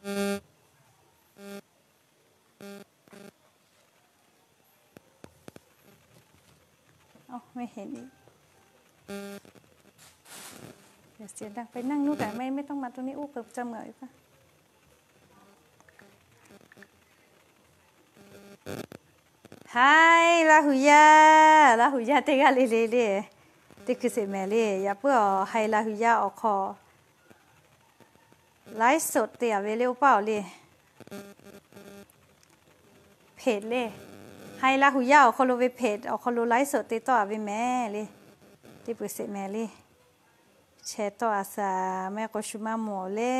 ไม่เห็นอีก เดี๋ยวเสียงดัง ไปนั่งนู่น แต่ไม่ ไม่ต้องมาตรงนี้ อู้ เกือบจะเหมือนอีกปะ Hai Laˇ huˍ yaˇ, Laˇ huˍ yaˇ teˇ g'aˇ le le le, teˇ hkui sheˍ mehˍ le. Yaꞈ puiˉ awˬ hai Laˇ huˍ yaˇ awˬ hk'aw ไลฟ์สด te a ve le, oˇ paˆ awˬ le. เพจ le, hai Laˇ huˍ yaˇ awˬ hk'aw lo ve เพจ awˬ hk'aw lo ไลฟ์สด te tawˆ a ve mehˍ le. Teˇ hkui sheˍ mehˍ le. Chehˇ tawˆ a shaˍ, mehˆ k'o shu maˇ mawˬ le.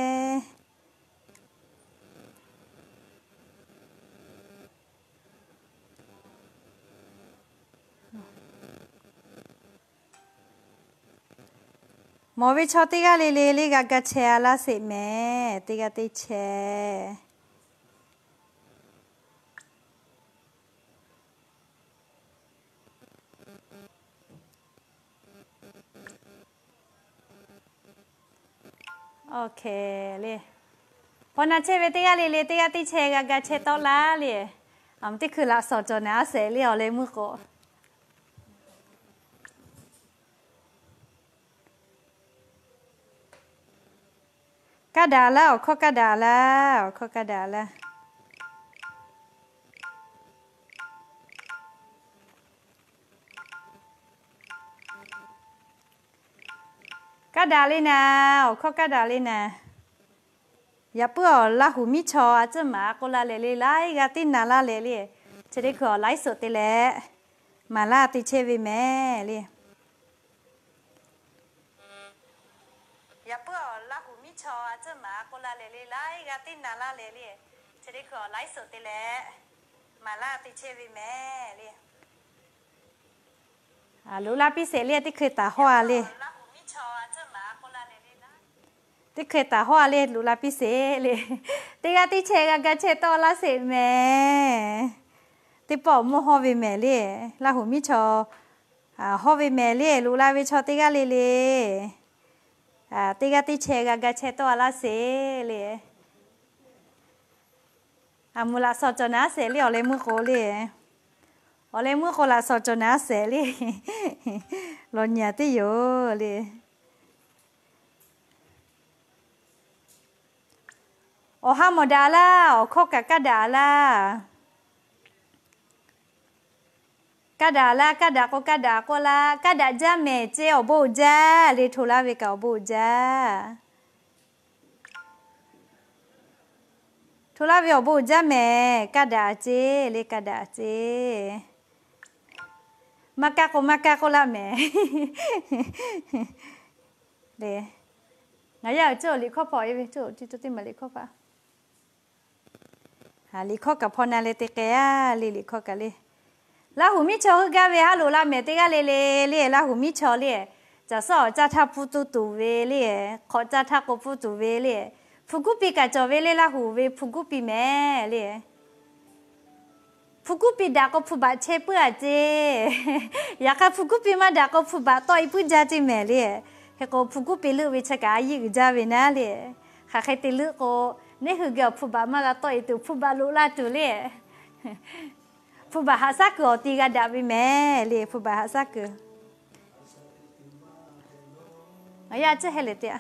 Mawˬ ve chaw teˇ g'aˇ le le le g'a ga chehˇ a laˇ sheˍ mehˍ, teˇ g'aˇ teˇ chehˇ. Oˇ hk'e le. Hpaw na chehˇ ve teˇ g'aˇ le le teˇ g'aˇ teˇ chehˇ g'a ga chehˇ tawˆ laˇ le. Teˇ hkui laꞈ shawˍ cawˬ naˍ a shehˍ le awˬ leh meuˇ k'o. Kaˇ daꞈ laˇ, awˬ hkawˇ kaˇ daꞈ laˇ, awˬ hkawˇ kaˇ daꞈ laˇ. Kaˇ daꞈ le naˍ, awˬ hkawˇ kaˇ daꞈ le naˍ. Yaꞈ puiˉ awˬ Laˇ huˍ miˉ chaw a tcuhˇ maˍ k'oˆ laˇ leh le, laiˉ g'aˇ tiˉ na laˇ leh le. Chi teˇ hkui awˬ ไลฟ์สด te leh maˍ laˇ te chehˇ ve mehˍ le. Yaꞈ puiˉ awˬ Laˇ huˍ miˉ chaw a tcuhˇ maˍ k'oˆ laˇ leh le, laiˉ g'aˇ tiˉ na laˇ leh le. Chi teˇ hkui awˬ ไลฟ์สด te leh maˍ laˇ te chehˇ ve mehˍ le. Loꞈ la piˇ sheˍ le, teˇ hkui taˍ hawˇ a le. Teˇ hkui taˍ hawˇ a le, loꞈ la piˇ sheˍ le. Teˇ g'aˇ teˇ chehˇ g'a ga chehˇ tawˆ laˇ sheˍ mehˍ. Teˇ pawˆ awˬ mawˇ hawˇ ve mehˍ le. Laˇ huˍ miˉ chaw hawˇ ve mehˍ le, loꞈ la ve chaw teˇ g'aˇ le le. Teˇ g'aˇ teˇ chehˇ g'a ga chehˇ tawˆ a laˇ sheˍ le. A muˍ laꞈ shawˍ cawˬ naˍ a shehˍ le awˬ leh meuˇ k'o le. Awˬ leh meuˇ k'o laꞈ shawˍ cawˬ naˍ a shehˍ le. Lawˬ nyi a teˇ yoˬ le. Awˬ ha mawˬ daꞈ laˇ, awˬ hkawˇ kaꞈ kaˇ daꞈ laˇ. Kaˇ daꞈ laˇ, kaˇ daꞈ k'o kaˇ daꞈ k'oˆ laˇ, kaˇ daꞈ jaˇ mehˍ ce, awˬ bon uiˍ jaˇ le, hto laˇ ve kaꞈ awˬ bon uiˍ jaˇ. Hto laˇ ve awˬ bon uiˍ jaˇ mehˍ, kaˇ daꞈ ce le, kaˇ daꞈ ce. Maˇ kaˇ k'o maˇ kaˇ k'oˆ laˇ mehˍ. Ngaˬ yaˇ uiˍ ceuˬ liꞈ hkawˇ hpaw e ve, teˇ maˬ liꞈ hkawˇ hpaw. Liꞈ hkawˇ kaꞈ hpaw na leh te k'ai a le, liꞈ hkawˇ kaꞈ le. Laˇ huˍ miˉ chaw heuˆ gaˇ ve haˉ loꞈ la mehˍ teˇ g'aˇ le le le, Laˇ huˍ miˉ chaw le. Caˬ suhˉ awˬ caˇ htaˇ pfuhˇ tuˬ tuˬ ve le, hk'awꞈ caˇ htaˇ k'o pfuhˇ tuˬ ve le. Hpu kuˉ piˇ kaꞈ cawˬ ve le, Laˇ huˍ ve hpu kuˉ piˇ mehˍ le. Hpu kuˉ piˇ daꞈ k'o hpu baꞈ chehˇ puiˉ a ce. Yaꞈ hk'aˇ hpu kuˉ piˇ maˇ daꞈ k'o hpu baꞈ tawˆ e puiˉ jaˇ ce mehˍ le. Hk'e k'o hpu kuˉ piˇ leuˆ ve chi kaꞈ a yiˇ uiˍ jaˇ ve naˉ le. Hk'aˬ hk'e te leuˆ k'o, neˇ hui geh awˬ hpu baꞈ maˇ g'a tawˆ e tuˬ hpu baꞈ loꞈ la tuˬ le. Hpu baꞈ haꞈ shaˉ kuiˬ awˬ ti g'a daꞈ ve mehˍ le, hpu baꞈ haꞈ shaˉ kuiˬ. Ngaˬ yaˇ cehˇ heh lehˬ te a.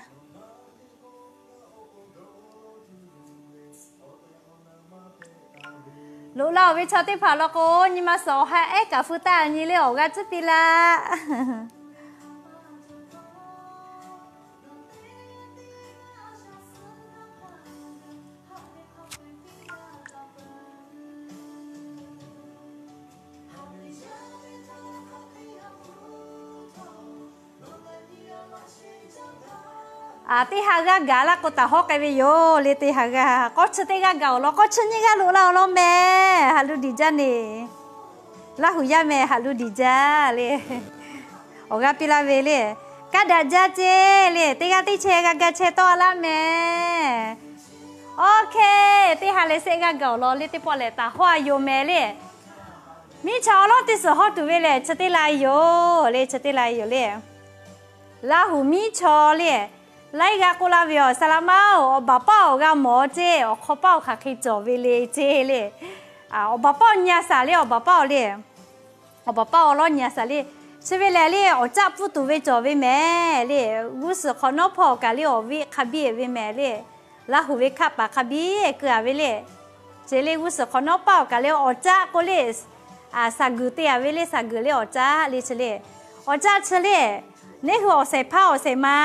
Loꞈ la oˬ ve chaw teˇ hpaˍ law k'o, nyi ma suhˍ awˬ ha ehˉ kaꞈ feu taˇ nyi le, awˬ g'aˇ tcuhˉ piˇ laˇ. Aˬ, teˇ ha g'aˇ gaˬ laˇ k'o, taˍ hawˉ k'ai ve yoˬ le. Teˇ ha g'aˇ, k'awˇ chi teˇ g'aˇ gaˬ awˬ lawn, k'awˇ chi nyiˇ g'aˇ loꞈ laˇ awˬ lawn mehˍ. Haꞈ lu diˬ jaˇ neˬ. Laˇ huˍ yaˇ mehˍ, haꞈ lu diˬ jaˇ le. Awˬ g'aˇ piˇ laˇ ve le. Kaˇ daꞈ jaˇ ce le. Teˇ g'aˇ teˇ chehˇ g'a ga chehˇ tawˆ laˇ mehˍ. Oˇ hk'e, teˇ ha leh shehˆ g'aˇ gaˬ awˬ lawn le. Teˇ pawˆ lehˬ taˍ hawˉ a yoˬ mehˍ le. Miˉ chaw awˉ lawˉ teˇ suhˍ hawˇ tuˬ ve lehˬ, chi teˇ la yoˬ le, chi teˇ la yoˬ le. Laˇ huˍ miˉ chaw le. Laiˉ g'a k'oˆ laˇ ve yoˬ, saˍ laꞈ ma-oˬ, awˬ baˬ paˇ awˬ g'a mawˬ ceˇ, awˬ hk'aw paˇ awˬ hk'aˬ hk'e cawˬ ve le ceˇ le. Awˬ baˬ paˇ awˬ nyi a shaˍ le, awˬ baˬ paˇ awˬ le. Awˬ baˬ paˇ awˬ lawˉ nyi a shaˍ le. Chi ve lehˬ le, awˬ caˆ pfuhˇ tuˬ ve cawˬ ve mehˍ le. G'uˇ suhˍ hk'awꞈ nawˉ hpawˇ kaꞈ le awˬ viˆ hk'a biˇ ve mehˍ le. Laˇ huˍ ve hkaˆ paˍ hk'a biˇ keu-a ve le. Chi le g'uˇ suhˍ hk'awꞈ nawˉ paˇ awˬ kaꞈ le awˬ caˆ k'oˆ le, shaˍ guiˬ te-a ve le, shaˍ guiˬ le awˬ caˆ le chi le. Awˬ caˆ chi le, neˇ hui awˬ shehˍ hpaˇ awˬ shehˍ ma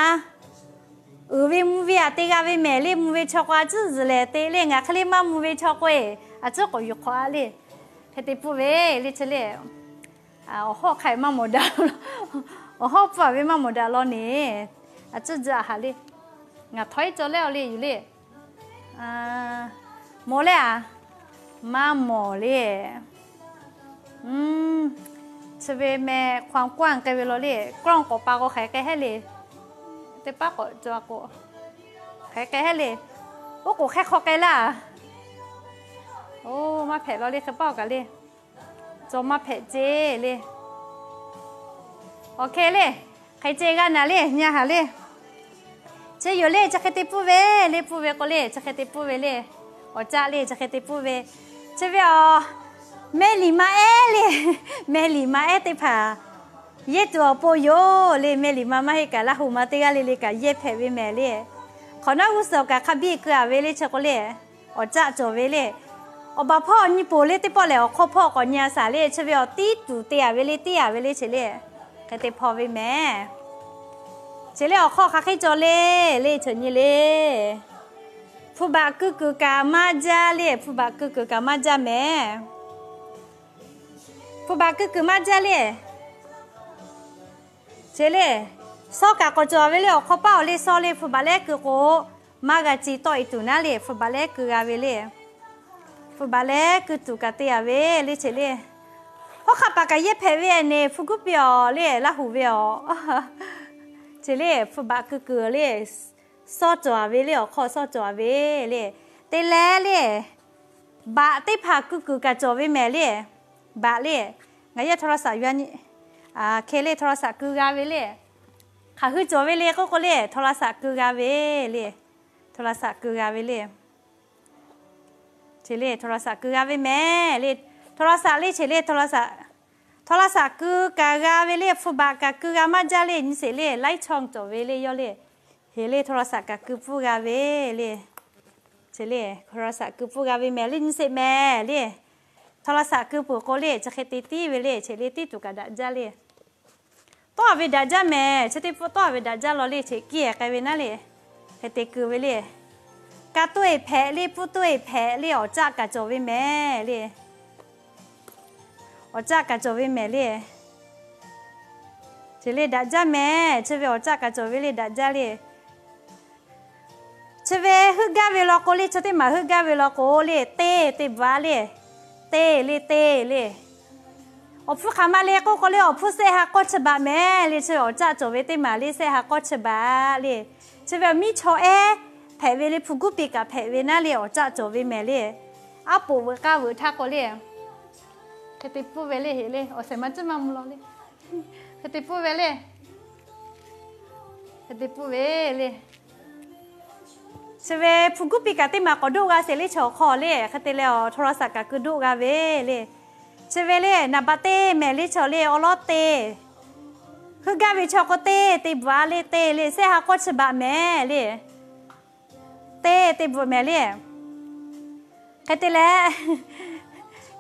uiˍ ve mvuh ve aꞈ te g'a ve mehˍ le. Mvuh ve chaw k'o a ciˉ zuhˬ lehˍ te le, ngaˬ hk'e le maˇ mvuh ve chaw k'o-e, a ciˉ k'awꞈ yuˬ hk'awꞈ-a le. Hk'e te pfuhˇ ve le chi le. Awˬ hawˉ hk'a-e maˇ mawˬ daꞈ, awˬ hawˉ pfuhˇ-a ve maˇ mawˬ daꞈ law ne. A ciˉ zuhˬ a haꞈ le. Ngaˬ htawˇ iˉ caw leh-aw le yuˬ le. Mawˬ leh-a, maˇ mawˬ le. Chi ve meh ความกว้าง k'ai ve law le, กล้อง k'awꞈ pa k'o hk'aˬ hk'e k'ai hehˉ le. Teˇ paˉ k'awꞈ caw k'o, hk'aˬ hk'e k'ai hehˉ le. Oˇ k'oˍ hk'e hk'aw k'ai laˇ. Oˇ, maˇ hpehꞈ law le, hk'e paˇ-oˬ kaꞈ le. Caw maˇ hpehꞈ ceˇ le. Awˬ hk'e le, hk'e ce g'a naˍ le, nyi haꞈ le. Chi yoˬ le, chi hk'e te pfuhˇ ve le, pfuhˇ ve k'o le, chi hk'e te pfuhˇ ve le. Awˬ caˆ le, chi hk'e te pfuhˇ ve. Chi ve awˬ, meh liꞈ ma ehˉ le, meh liꞈ ma ehˉ teˇ hpaˍ yehˇ tuˬ awˬ pon yoˬ le. Meh liꞈ ma maˇ heˆ kaꞈ, Laˇ huˍ ma teˇ g'aˇ le le kaꞈ yehˇ hpehꞈ ve mehˍ le. Hk'awꞈ nawˉ g'uˇ suhˍ awˬ kaꞈ hk'a biˇ keu-a ve le chi k'o le. Awˬ caˆ cawˬ ve le. Awˬ baˬ hpawˇ nyi poˬ le teˇ pawˆ lehˬ, awˬ hk'aw hpawˇ k'awꞈ nyi a shaˍ le, chi ve awˬ tiˉ tuˬ te-a ve le, tiˉ-a ve le chi le. Hk'e te hpaw ve mehˍ. Chi le awˬ hk'aw hk'aˬ hk'e cawˬ le, le chi nyi le. Hpu baꞈ keu kuiˬ kaꞈ maˇ jaˇ le, hpu baꞈ keu kuiˬ kaꞈ maˇ jaˇ mehˍ. Hpu baꞈ keu kuiˬ maˇ jaˇ le. Chi le, sawˉ kaꞈ k'awꞈ cawˬ ve le, awˬ hk'aw paˇ awˬ le sawˉ le, hpu baꞈ lehˉ keu k'o, maˇ g'a ci tawˆ-e tuˬ naˉ le, hpu baꞈ lehˉ keu g'a ve le. Hpu baꞈ lehˉ keu tuˬ kaꞈ te-a ve le chi le. Hawˉ hk'aˆ paˍ kaꞈ yehˇ hpehꞈ ve ne, hpu guˉ piˇ-awˬ le, Laˇ huˍ ve awˬ. Chi le, hpu baꞈ keu kuiˬ le, sawˉ cawˬ-a ve le, awˬ hk'aw sawˉ cawˬ-a ve le. Te leh le, baꞈ teˇ hpaˍ keu kuiˬ kaꞈ cawˬ ve mehˍ le. Baꞈ le, ngaˬ yehˇ โทรศัพท์ yuˬ-a nyi. Hk'e le โทรศัพท์ keu g'a ve le. Hk'aˬ hui cawˬ ve le k'oˆ k'o le, โทรศัพท์ keu g'a ve le. โทรศัพท์ keu g'a ve le. Chi le โทรศัพท์ keu g'a ve mehˍ le. โทรศัพท์ le chi le โทรศัพท์ keu kaꞈ g'a ve le, hpu baꞈ kaꞈ keu g'a maˇ jaˇ le, nyi sheˍ le, laiˉ chawˇ cawˬ ve le yawˇ le. Heˍ le โทรศัพท์ kaꞈ keu pfuhˇ g'a ve le. Chi le โทรศัพท์ keu pfuhˇ g'a ve mehˍ le, nyi sheˍ mehˍ le. โทรศัพท์ keu peuˬ k'o le, chi hk'e te tiˉ ve le, chi le tiˉ tuˬ kaꞈ daꞈ jaˇ le. Tawˇ-a ve daꞈ jaˇ mehˍ, chi teˇ pawˆ tawˇ-a ve daꞈ jaˇ law le, chi kiˇ-e k'ai ve naˉ le. Hk'e te keu ve le. Ka toˇ-e hpehꞈ le, pfuhˇ toˇ-e hpehꞈ le, awˬ caˆ kaꞈ cawˬ ve mehˍ le. Awˬ caˆ kaꞈ cawˬ ve mehˍ le. Chi le daꞈ jaˇ mehˍ, chi ve awˬ caˆ kaꞈ cawˬ ve le daꞈ jaˇ le. Chi ve heuˆ gaˇ ve law k'o le, chi teˇ maˬ heuˆ gaˇ ve law k'o le, teˇ te bvuhꞈ-a le. Teˇ le teˇ le. Awˬ hpfuhˇ hk'aˬ ma le k'oˆ k'o le, awˬ hpfuhˇ sehˆ ha k'awˇ chi baꞈ mehˍ le, chi ve awˬ caˆ cawˬ ve teˇ maˬ le, sehˆ ha k'awˇ chi baꞈ le. Chi ve awˬ miˇ chaw ehˉ hpehꞈ ve le, hpu guˉ piˇ kaꞈ hpehꞈ ve naˉ le, awˬ caˆ cawˬ ve mehˍ le. Aˉ poꞈ veuꞈ k'aˇ veuꞈ htaˇ k'o le, hk'e te pfuhˇ ve le heˍ le, awˬ shehˍ ma ciˉ maˇ mvuh law le. Hk'e te pfuhˇ ve le. Hk'e te pfuhˇ ve le. Chi ve hpu guˉ piˇ kaꞈ teˇ maˬ k'awꞈ doˆ g'a sheˍ le, chaw hk'aw le, hk'e te leh awˬ โทรศัพท์ kaꞈ keu doˆ g'a ve le. Chi ve le naˍ baꞈ teˇ mehˍ le, chaw le awˬ lawˉ te. Heuˆ gaˇ ve chaw k'o teˇ te bvuhꞈ-a le, teˇ le, sehˆ ha k'awˇ chi baꞈ mehˍ le. Teˇ te bvuhꞈ mehˍ le. Hk'e te leh,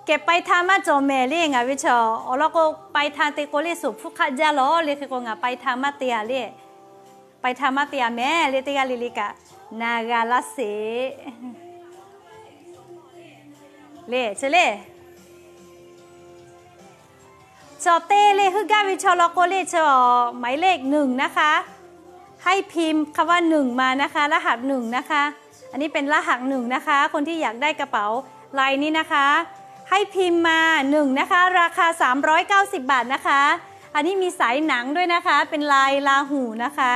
kehˬ ปลายทาง maˇ cawˬ mehˍ le, ngaˬ ve chaw awˬ lawn k'o ปลายทาง te k'o le, suhˍ hpfuhˇ hk'aˆ jaˇ law le, hk'e k'o ngaˬ ปลายทาง maˇ te-a le. ปลายทาง maˇ te-a mehˍ le, teˇ g'aˇ le le kaꞈ na g'a laˇ sheˍ le, chi le. Chaw teˇ le heuˆ gaˇ ve chaw law k'o le, chaw หมายเลขหนึ่ง นะคะ ให้พิมพ์คำว่า หนึ่ง มานะคะ รหัส หนึ่ง นะคะ อันนี้เป็นรหัส หนึ่ง นะคะ คนที่อยากได้กระเป๋าลายนี้นะคะ ให้พิมพ์มา หนึ่ง นะคะ ราคา สามร้อยเก้าสิบ บาท นะคะ อันนี้มีสายหนังด้วยนะคะ เป็นลายลาหูนะคะ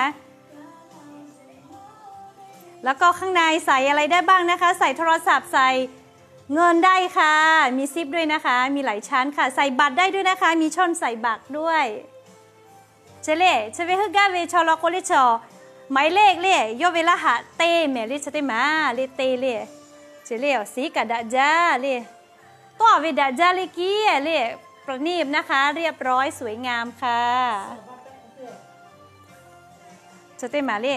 แล้วก็ข้างในใส่อะไรได้บ้างนะคะ ใส่โทรศัพท์ ใส่เงินได้ค่ะ มีซิปด้วยนะคะ มีหลายชั้นค่ะ ใส่บัตรได้ด้วยนะคะ มีช่องใส่บัตรด้วย Chi le, chi ve heuˆ gaˇ ve chaw law k'o le chaw, หมายเลข le, yawˇ ve laˇ haꞈ te mehˍ le chi teˇ maˬ le, te le. Chi le awˬ siˉ kaꞈ daꞈ jaˇ le. Tawˆ ve daꞈ jaˇ le kiˉ le, ประณีตนะคะ เรียบร้อยสวยงามค่ะ Chi teˇ maˬ le,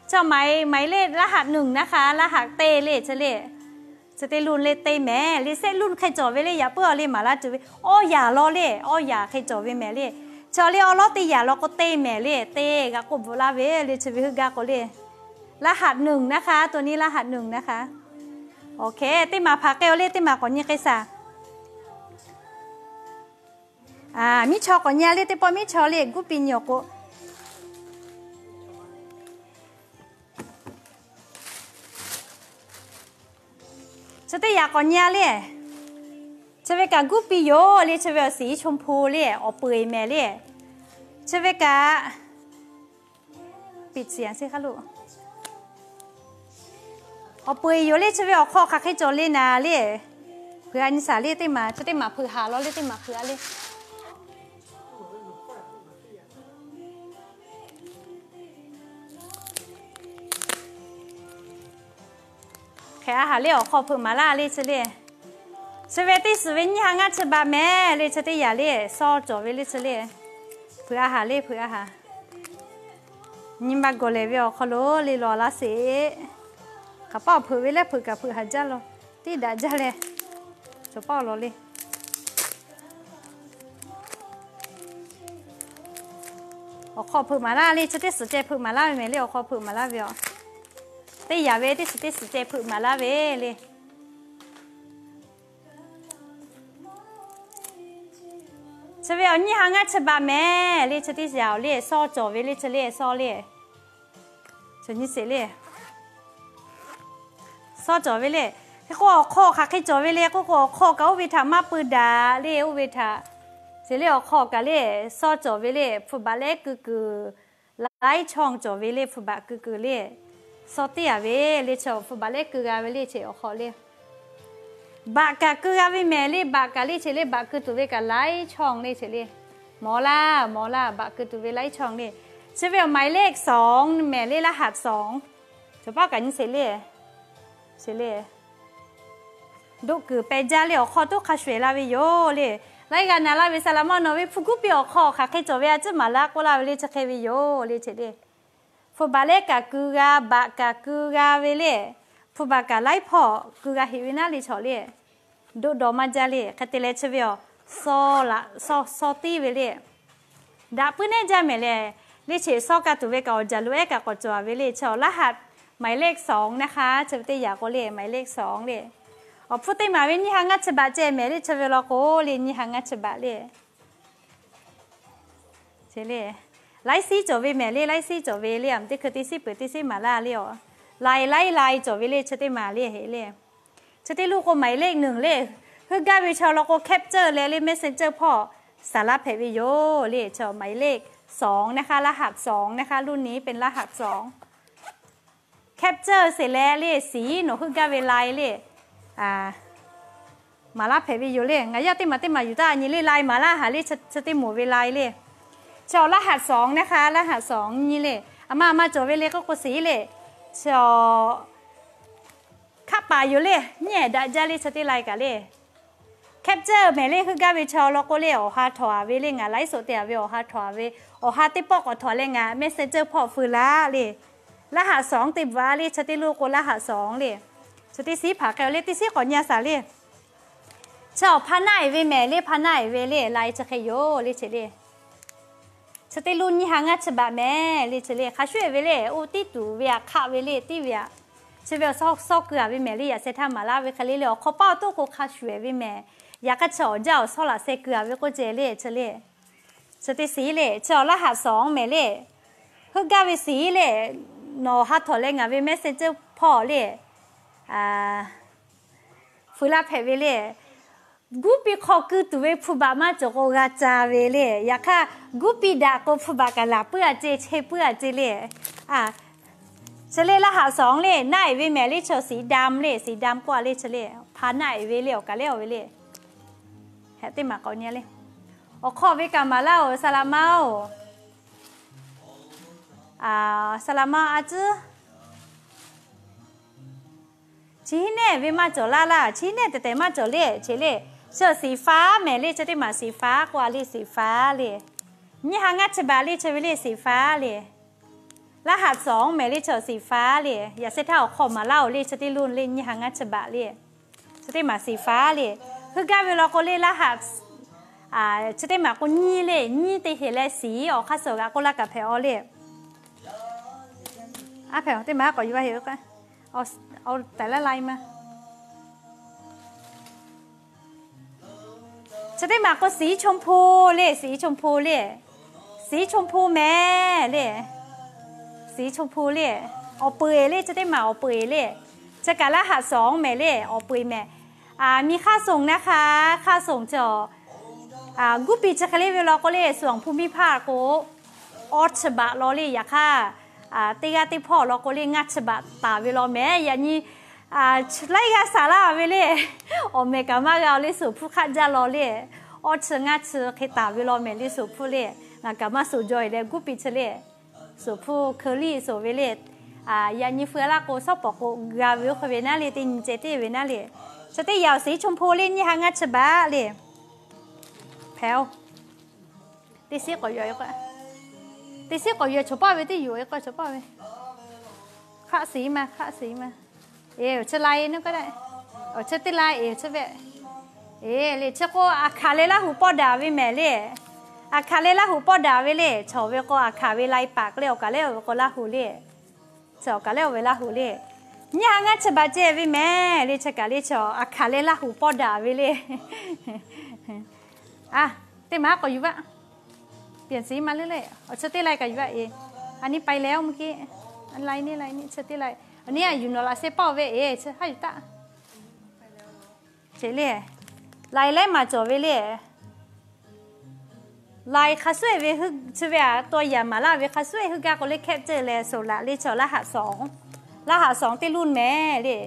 chi หมายเลข รหัสหนึ่งนะคะ รหัส te le chi le. Chi teˇ รุ่น le te mehˍ le, เซต รุ่น hk'e cawˬ ve le, yaꞈ puiˉ awˬ le maˍ laˇ tuˬ ve awˇ yaˍ law le, awˇ yaˍ hk'e cawˬ ve mehˍ le. Chi awˬ le awˬ lawˉ teˇ yaˬ law k'o te mehˍ le, te g'a k'oˆ bvuhꞈ laˇ ve le chi ve heuˆ gaˇ k'o le. รหัสหนึ่งนะคะ ตัวนี้ รหัสหนึ่งนะคะ Awˬ hk'e teˇ maˬ hpaˍ k'ai awˬ le, teˇ maˬ k'awꞈ nyi k'ai shaˍ. Miˉ chaw k'awꞈ nyi le, teˇ pawˆ miˉ chaw le, guˇ piˇ nyi awˬ k'o. Chi teˇ yaꞈ k'awꞈ nyi le. Chi ve kaꞈ guˇ piˇ yoˬ le, chi ve awˬ siˉ ชมพู le, awˬ peu eˬ mehˍ le. Chi ve kaꞈ awˬ peu eˬ yoˬ le, chi ve awˬ hk'aw hk'aˬ hk'e cawˬ le naˍ le. Hpeuꞈ a nyi shaˍ le, teˇ maˬ chi teˇ maˬ hpeuꞈ haˍ law le, teˇ maˬ hpeuꞈ a le. Hk'e a haˍ le, awˬ hk'aw hpeuꞈ maˍ laˇ le chi le. Chi ve teˇ suhˍ ve nyiˇ ha ngaˇ chi baꞈ mehˍ le, chi teˇ yaꞈ le, sawˇ cawˬ ve le chi le. Hpeuꞈ a haˍ le, hpeuꞈ a haˍ. Nyi ma gawˬ lehˬ ve awˬ hk'aw lo le law laˇ sheˍ. Hk'aˬ paˆ awˬ hpeuꞈ ve leh hpeuꞈ kaꞈ hpeuꞈ haˍ jaˇ law. Teˇ daꞈ jaˇ leh, cawˬ paˆ awˬ lawn le. Awˬ hk'aw hpeuꞈ maˍ laˇ le, chi teˇ suhˍ ceh hpeuꞈ maˍ laˇ ve mehˍ le, awˬ hk'aw hpeuꞈ maˍ laˇ ve aˬ. Teˇ yaꞈ ve teˇ suhˍ teˇ suhˍ ceh hpeuꞈ maˍ laˇ ve le. Chi ve awˬ nyiˇ ha ngaˇ chi baꞈ mehˍ le, chi teˇ yaꞈ awˬ le, sawˇ cawˬ ve le chi le, sawˇ le. Chi nyi sheˍ le. Sawˇ cawˬ ve le. Hk'e k'o awˬ hk'aw hk'aˬ hk'e cawˬ ve le k'oˆ k'o, awˬ hk'aw kaꞈ oˇ ve htaꞈ maˇ pui daꞈ le, oˇ ve htaꞈ. Chi le awˬ hk'aw kaꞈ le, sawˇ cawˬ ve le, hpu baꞈ lehˉ keu kuiˬ laiˉ chawˇ cawˬ ve le, hpu baꞈ keu kuiˬ le. Sawˇ teˇ yaꞈ ve le, chi hpu baꞈ lehˉ keu g'a ve le, chi awˬ hk'aw le. Baꞈ kaꞈ keu g'a ve mehˍ le, baꞈ kaꞈ le chi le, baꞈ keu tuˬ ve kaꞈ laiˉ chawˇ le chi le. Mawˬ laˇ, mawˬ laˇ, baꞈ keu tuˬ ve laiˉ chawˇ le. Chi ve awˬ หมายเลขสอง mehˍ le, รหัสสอง. Cawˬ paˆ kaꞈ nyi sheˍ le. Chi le. Doˆ kuiˬ peh jaˇ le, awˬ hk'aw toˉ hk'a shuˍ ehˍ la ve yoˬ le. Laiˉ g'aˇ na laˇ ve saˍ laˍ maˇ nawˬ ve hpu guˇ piˇ awˬ hk'aw hk'aˬ hk'e cawˬ ve a ciˉ maˍ laˇ k'oˆ laˇ ve le chi hk'e ve yoˬ le chi le. Hpu baꞈ lehˉ kaꞈ keu g'a, baꞈ kaꞈ keu g'a ve le. Hpu baꞈ kaꞈ laiˉ hpawˇ keu g'a heꞈ ve naˉ le chaw le. Doˆ dawˬ maˇ jaˇ le. Hk'e te leh chi ve awˬ, sawˇ laꞈ sawˇ, sawˇ tiˉ ve le. Daꞈ puiˉ nehˉ jaˇ mehˍ le. Le cheˬ sawˇ ka tuˬ ve kaꞈ awˬ jaˬ loꞈ ehˉ kaꞈ k'awꞈ cawˬ ve le. Chi awˬ รหัส หมายเลขสอง นะคะ chi ve teˇ yaꞈ k'o le, หมายเลขสอง le. Awˬ hpfuhˇ teˇ maˬ ve nyiˇ ha ngaˇ chi baꞈ ceh mehˍ le, chi ve law k'o le nyiˇ ha ngaˇ chi baꞈ le. Laiˉ siˉ cawˬ ve mehˍ le, laiˉ siˉ cawˬ ve le, a teˇ hkui teˇ siˉ peuˬ teˇ siˉ maˍ laˇ le aˬ. Lai laiˉ lai cawˬ ve le, chi teˇ maˬ le heꞈ le. Chi teˇ รูป k'o หมายเลขหนึ่ง le. Heuˆ gaˇ ve chaw law k'o แคปเจอร์ leh le, messenger hpawˇ saˍ laˇ hpehꞈ ve yoˬ le. Chi หมายเลขสอง นะคะ รหัสสอง นะคะ รุ่นนี้เป็นรหัสสอง แคปเจอร์ sheˍ leh le, siˍ nawˬ heuˆ gaˇ ve lai le. Maˍ laˇ hpehꞈ ve yoˬ le. Ngaˬ yaˇ teˇ maˬ teˇ maˬ yuˬ taˇ nyi le, lai maˍ laˇ haˍ le, chi teˇ moˍ ve lai le. Chi awˬ รหัสสอง นะคะ รหัสสอง nyi le. A ma a ma cawˬ ve le k'oˆ k'o siˍ le. Chi awˬ hkaˆ paˍ yoˬ le, nyiˇ ehˍ daꞈ jaˇ le chi teˇ lai kaꞈ le. แคปเจอร์ mehˍ le, heuˆ gaˇ ve chaw law k'o le, awˬ ha htawꞈ a ve le, ngaˬ ไลฟ์สด te a ve awˬ ha htawꞈ a ve, awˬ ha teˇ pawˆ k'awꞈ htawꞈ leh ngaˬ แมสเซนเจอร์ hpawˇ feu laˇ le. รหัสสอง te bvuhꞈ a le, chi teˇ รูป k'o รหัสสอง le. Chi teˇ siˉ hpaˍ k'ai le, teˇ siˉ k'awꞈ nyi a shaˍ le. Chi awˬ hpa naˆ eˍ ve mehˍ le, hpa naˆ eˍ ve le, lai chi hk'e yoˬ le chi le. Chi teˇ รูป nyiˇ ha ngaˇ chi baꞈ mehˍ le chi le, hk'a shuˍ eˬ ve le, oˇ tiˉ tuˬ ve aꞈ hk'aˆ ve le, tiˉ ve aꞈ. Chi ve awˬ sawˇ keu a ve mehˍ le, yaꞈ sheh htaˇ maˍ laˇ ve hk'e le le, awˬ hk'aw paˇ awˬ toˆ k'o hk'a shuˍ eˬ ve mehˍ. Yaꞈ hk'aˇ chi awˬ jaˇ awˬ sawˉ laꞈ sheh keu a ve k'oˆ ceh le chi le. Chi teˇ siˉ le, chi awˬ รหัสสอง mehˍ le. Heuˆ gaˇ ve siˍ le, nawˬ ha htawꞈ leh ngaˬ ve แมสเซนเจอร์ hpawˇ le. Fuiˍ laˇ hpehꞈ ve le. Guˇ piˇ hk'aw keu tuˬ ve hpu baꞈ maˇ cawˬ k'o g'a ca ve le. Yaꞈ hk'aˇ guˇ piˇ daꞈ k'o hpu baꞈ kaꞈ laˬ puiˉ a ce, che puiˉ a ce le. Chi le รหัสสอง le, naˆ eˍ ve mehˍ le, chi awˬ สีดำ le, สีดำ k'oˆ a le chi le, hpa naˆ eˍ ve le, awˬ kaˬ lehˉ awˬ ve le. Heh teˇ maˬ k'awꞈ nyi le. Awˬ hk'aw ve kaꞈ maˍ laˇ oˬ, saˍ laꞈ ma oˬ. A, saˍ laˍ ma a tcuhˉ. Chi hiˉ nehˇ ve maˇ cawˬ laˇ laˇ, chi hiˉ nehˇ tehꞈ tehꞈ maˇ cawˬ le, chi le. Chi สีฟ้า mehˍ le, chi teˇ maˬ สีฟ้า k'oˆ a le, สีฟ้า le. Nyiˇ ha ngaˇ chi baꞈ le chi ve le, สีฟ้า le. รหัสสอง mehˍ le, chi สีฟ้า le. Yaꞈ shehˍ htaˇ awˬ hk'aw maˍ laˇ-oˬ le, chi teˇ รุ่น le, nyiˇ ha ngaˇ chi baꞈ le. Chi teˇ maˬ สีฟ้า le. Heuˆ gaˇ ve law k'o le, รหัส chi teˇ maˬ k'o nyiˇ le, nyiˇ te heˍ leh สี awˬ hk'aˇ suh g'aꞈ k'oˆ laˇ kaꞈ hpehꞈ-aw le. Aˉ hpehꞈ teˇ maˬ k'awꞈ yuˬ a heˍ, taiˍ laˇ lai ma. Chi teˇ maˬ k'o สีชมพู le, สีชมพู le. สีชมพู mehˍ le. สีชมพู le. Awˬ peu-eˬ le, chi teˇ maˬ awˬ peu-eˬ le. Chi kaꞈ รหัสสอง mehˍ le, awˬ peu-eˬ mehˍ. Miˬ hk'aˇ suhˍ naˇ hk'a, hk'aˇ suhˍ chi, guˇ piˇ chi hk'e le ve law k'o le, suhˍ awˬ hpu miˇ hpaˇ k'o, awˇ chi baꞈ law le. Yaꞈ hk'aˇ, teˇ g'aˇ teˇ hpawˇ law k'o le, ngaˇ chi baꞈ taˍ ve law mehˍ. Yaꞈ nyi laiˉ g'aˇ saˍ laˇ ve le. Awˬ mehˍ kaꞈ maˇ g'a-o le, suhˍ hpuˇ hk'aˆ jaˇ law le. Awˇ chi ngaˇ chi hk'e taˍ ve law mehˍ le, suhˍ hpuˇ le. Ngaˬ kaꞈ maˇ suhˍ jaw-eˬ leh guˇ piˇ chi le. Suhˍ hpuˇ เคอรี่ suhˍ ve le. Yaꞈ nyi feu laˇ k'o, shawˉ pawˍ k'o g'a ve oˇ hk'e ve naˉ le, teˇ nyi ceh teˇ ve naˉ le. Chi teˇ yanˇ awˬ สีชมพู le, nyiˇ ha ngaˇ chi baꞈ le. Hpehꞈ-oˬ. Teˇ shiˉ k'awꞈ yuˬ, teˇ shiˉ k'awꞈ yuˬ, chaw paˇ ve teˇ yuˬ-e k'o, chaw paˇ ve. Hk'aˆ shiˍ ma, hk'aˆ shiˍ ma. Eˬ, awˬ chi lai naˇ k'o, awˬ chi teˇ lai eˬ, awˬ chi ve. Eˬ, le chi k'o, aˬ hkaˍ leh Laˇ huˍ pawˇ daꞈ ve mehˍ le. Aˬ hkaˍ leh Laˇ huˍ pawˇ daꞈ ve le. Chaw ve k'o aˬ hkaˍ ve lai paˍ k'o le, awˬ kaˍ leh awˬ ve k'o Laˇ huˍ le. Chi awˬ kaˍ leh awˬ ve Laˇ huˍ le. Nyiˇ ha ngaˇ chi baꞈ ceh ve mehˍ le, chi kaꞈ le, chi aˬ hkaˍ leh Laˇ huˍ pawˇ daꞈ ve le. A, teˇ maˬ k'awꞈ yuˬ vaˇ. Pianˍ shiˍ ma le le, awˬ chi teˇ lai kaꞈ yuˬ vaˇ eˬ. A nyi pai leh oˇ mvuhˇ kiˇ, lai neˇ lai neˇ chi teˇ lai. A nyi a yuˬ nawˬ laꞈ sheh pawˆ ve eˬ, chi haˉ yuˬ taˆ. Ceˬ le, lai laiˉ maˬ cawˬ ve le. Lai hk'a shuˍ-eˬ ve, chi ve aꞈ taw yaꞈ maˍ laˇ ve hk'a shuˍ-eˬ heuˆ gaˇ k'o le, แคปเจอร์ leh suhˍ laꞈ le, chi รหัสสอง รหัสสอง teˇ รุ่น mehˍ le.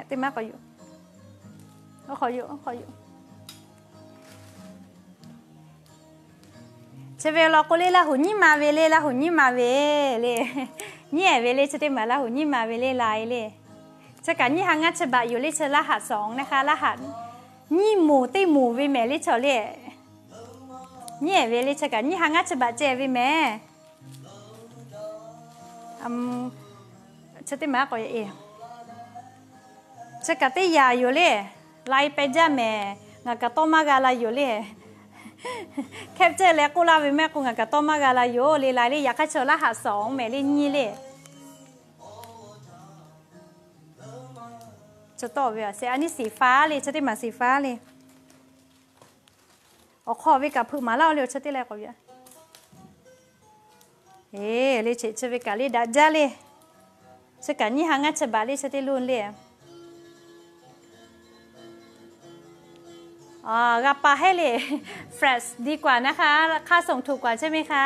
Teˇ maˬ k'awꞈ yuˬ, k'awꞈ yuˬ, k'awꞈ yuˬ. Chi ve law k'o le, Laˇ huˍ nyiˇ ma ve le, Laˇ huˍ nyiˇ ma ve le. Nyiˇ ehˍ ve le, chi teˇ maˬ Laˇ huˍ nyiˇ ma ve le, lai le. Chi kaꞈ nyiˇ ha ngaˇ chi baꞈ yoˬ le, chi รหัสสอง naˇ hk'a, รหัส nyiˇ moˍ teˇ moˍ ve mehˍ le, chaw le. Nyiˇ ehˍ ve le, chi kaꞈ nyiˇ ha ngaˇ chi baꞈ ceh ve mehˍ. Chi teˇ maˬ k'awꞈ yaꞈ e. Chi kaꞈ teˇ yaꞈ yoˬ le. Lai peh jaˇ mehˍ, ngaˬ kaꞈ tawˇ maˇ g'a la yoˬ le. แคปเจอร์ leh k'oˆ laˇ ve mehˍ k'o, ngaˬ kaꞈ tawˇ maˇ g'a la yoˬ le, lai le. Yaꞈ hk'aˇ chi รหัสสอง mehˍ le, nyiˇ le. Chi tawˆ ve a se a nyi สีฟ้า le, chi teˇ maˬ สีฟ้า le. Awˬ hk'aw ve kaꞈ hpeuꞈ maˍ laˇ-o le, awˬ chi teˇ lai k'awꞈ ve a. Eˬ, le cheꞈ chi ve kaꞈ le daꞈ jaˇ le. Chi kaꞈ nyiˇ ha ngaˇ chi baꞈ le, chi teˇ รุ่น le. G'a pa heˆ le. Fresh ดีกว่านะคะ ค่าส่งถูกกว่าใช่ไหมคะ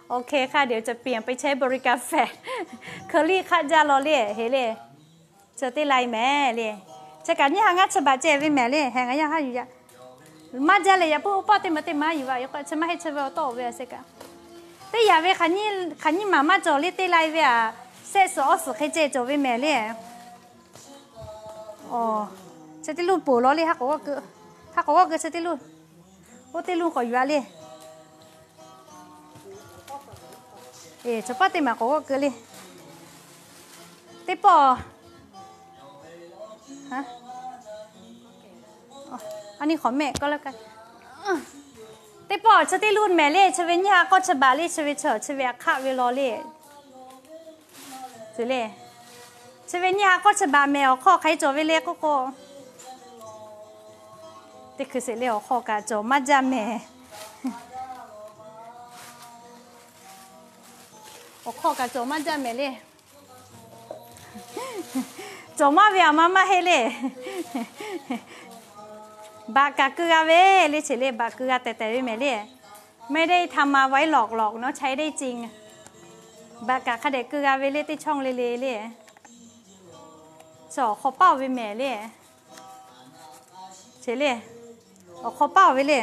โอเคค่ะ เดี๋ยวจะเปลี่ยนไปใช้บริการ Flash เคอรี่ hk'aˆ jaˇ law le, heˍ le. Chi teˇ lai mehˍ le. Chi kaꞈ nyiˇ ha ngaˇ chi baꞈ ceh ve mehˍ le, heˍ ngaˬ yaˇ haˉ yuˬ yaꞈ. Maˇ jaˇ leh yaꞈ puiˉ oˇ pawˆ teˇ maˬ teˇ maˬ yuˬ vaꞈ yoˬ k'o, chi maˇ heˆ, chi ve awˬ tawˆ-o ve a se kaꞈ. Teˇ yaꞈ ve hk'aˬ nyiˇ maˬ maˇ cawˬ le, teˇ lai ve a, sehˆ suhˍ awˇ suhˍ hk'e ceh cawˬ ve mehˍ le. Chi teˇ รุ่น poˬ law le, haˉ k'awꞈ g'awˇ keu, haˉ k'awꞈ g'awˇ keu chi teˇ รุ่น. Oˇ teˇ รุ่น k'awꞈ yuˬ a le. Eˬ, chaw paˇ teˇ maˬ k'awꞈ g'awˇ keu le. Teˇ pawˆ, a nyi hk'awꞈ mehˆ k'oˆ la ka. Teˇ pawˆ chi teˇ รุ่น mehˍ le, chi ve nyiˇ ha k'awˇ chi baꞈ le, chi ve chi, chi ve a hk'aˆ ve law le. Tcuh le. Chi ve nyiˇ ha k'awˇ chi baꞈ mehˍ, awˬ hk'aw hk'aˬ hk'e cawˬ ve le k'oˆ k'o, teˇ hkui sheˍ le, awˬ hk'aw kaꞈ cawˬ maˇ jaˇ mehˍ. Awˬ hk'aw kaꞈ cawˬ maˇ jaˇ mehˍ le. Cawˬ maˇ ve a ma maˇ heˆ le. Baꞈ kaꞈ keu g'a ve le, cheꞈ le, baꞈ keu g'a tehˬ tehˬ ve mehˍ le. ไม่ได้ทำมาไว้หลอกหลอกเนาะ ใช้ได้จริง. Baꞈ kaꞈ hk'a dehꞈ keu g'a ve le, teˇ chawˇ le le le. Chi awˬ hk'aw paˇ-o ve mehˍ le. Cheꞈ le. Awˬ hk'aw paˇ-o ve le.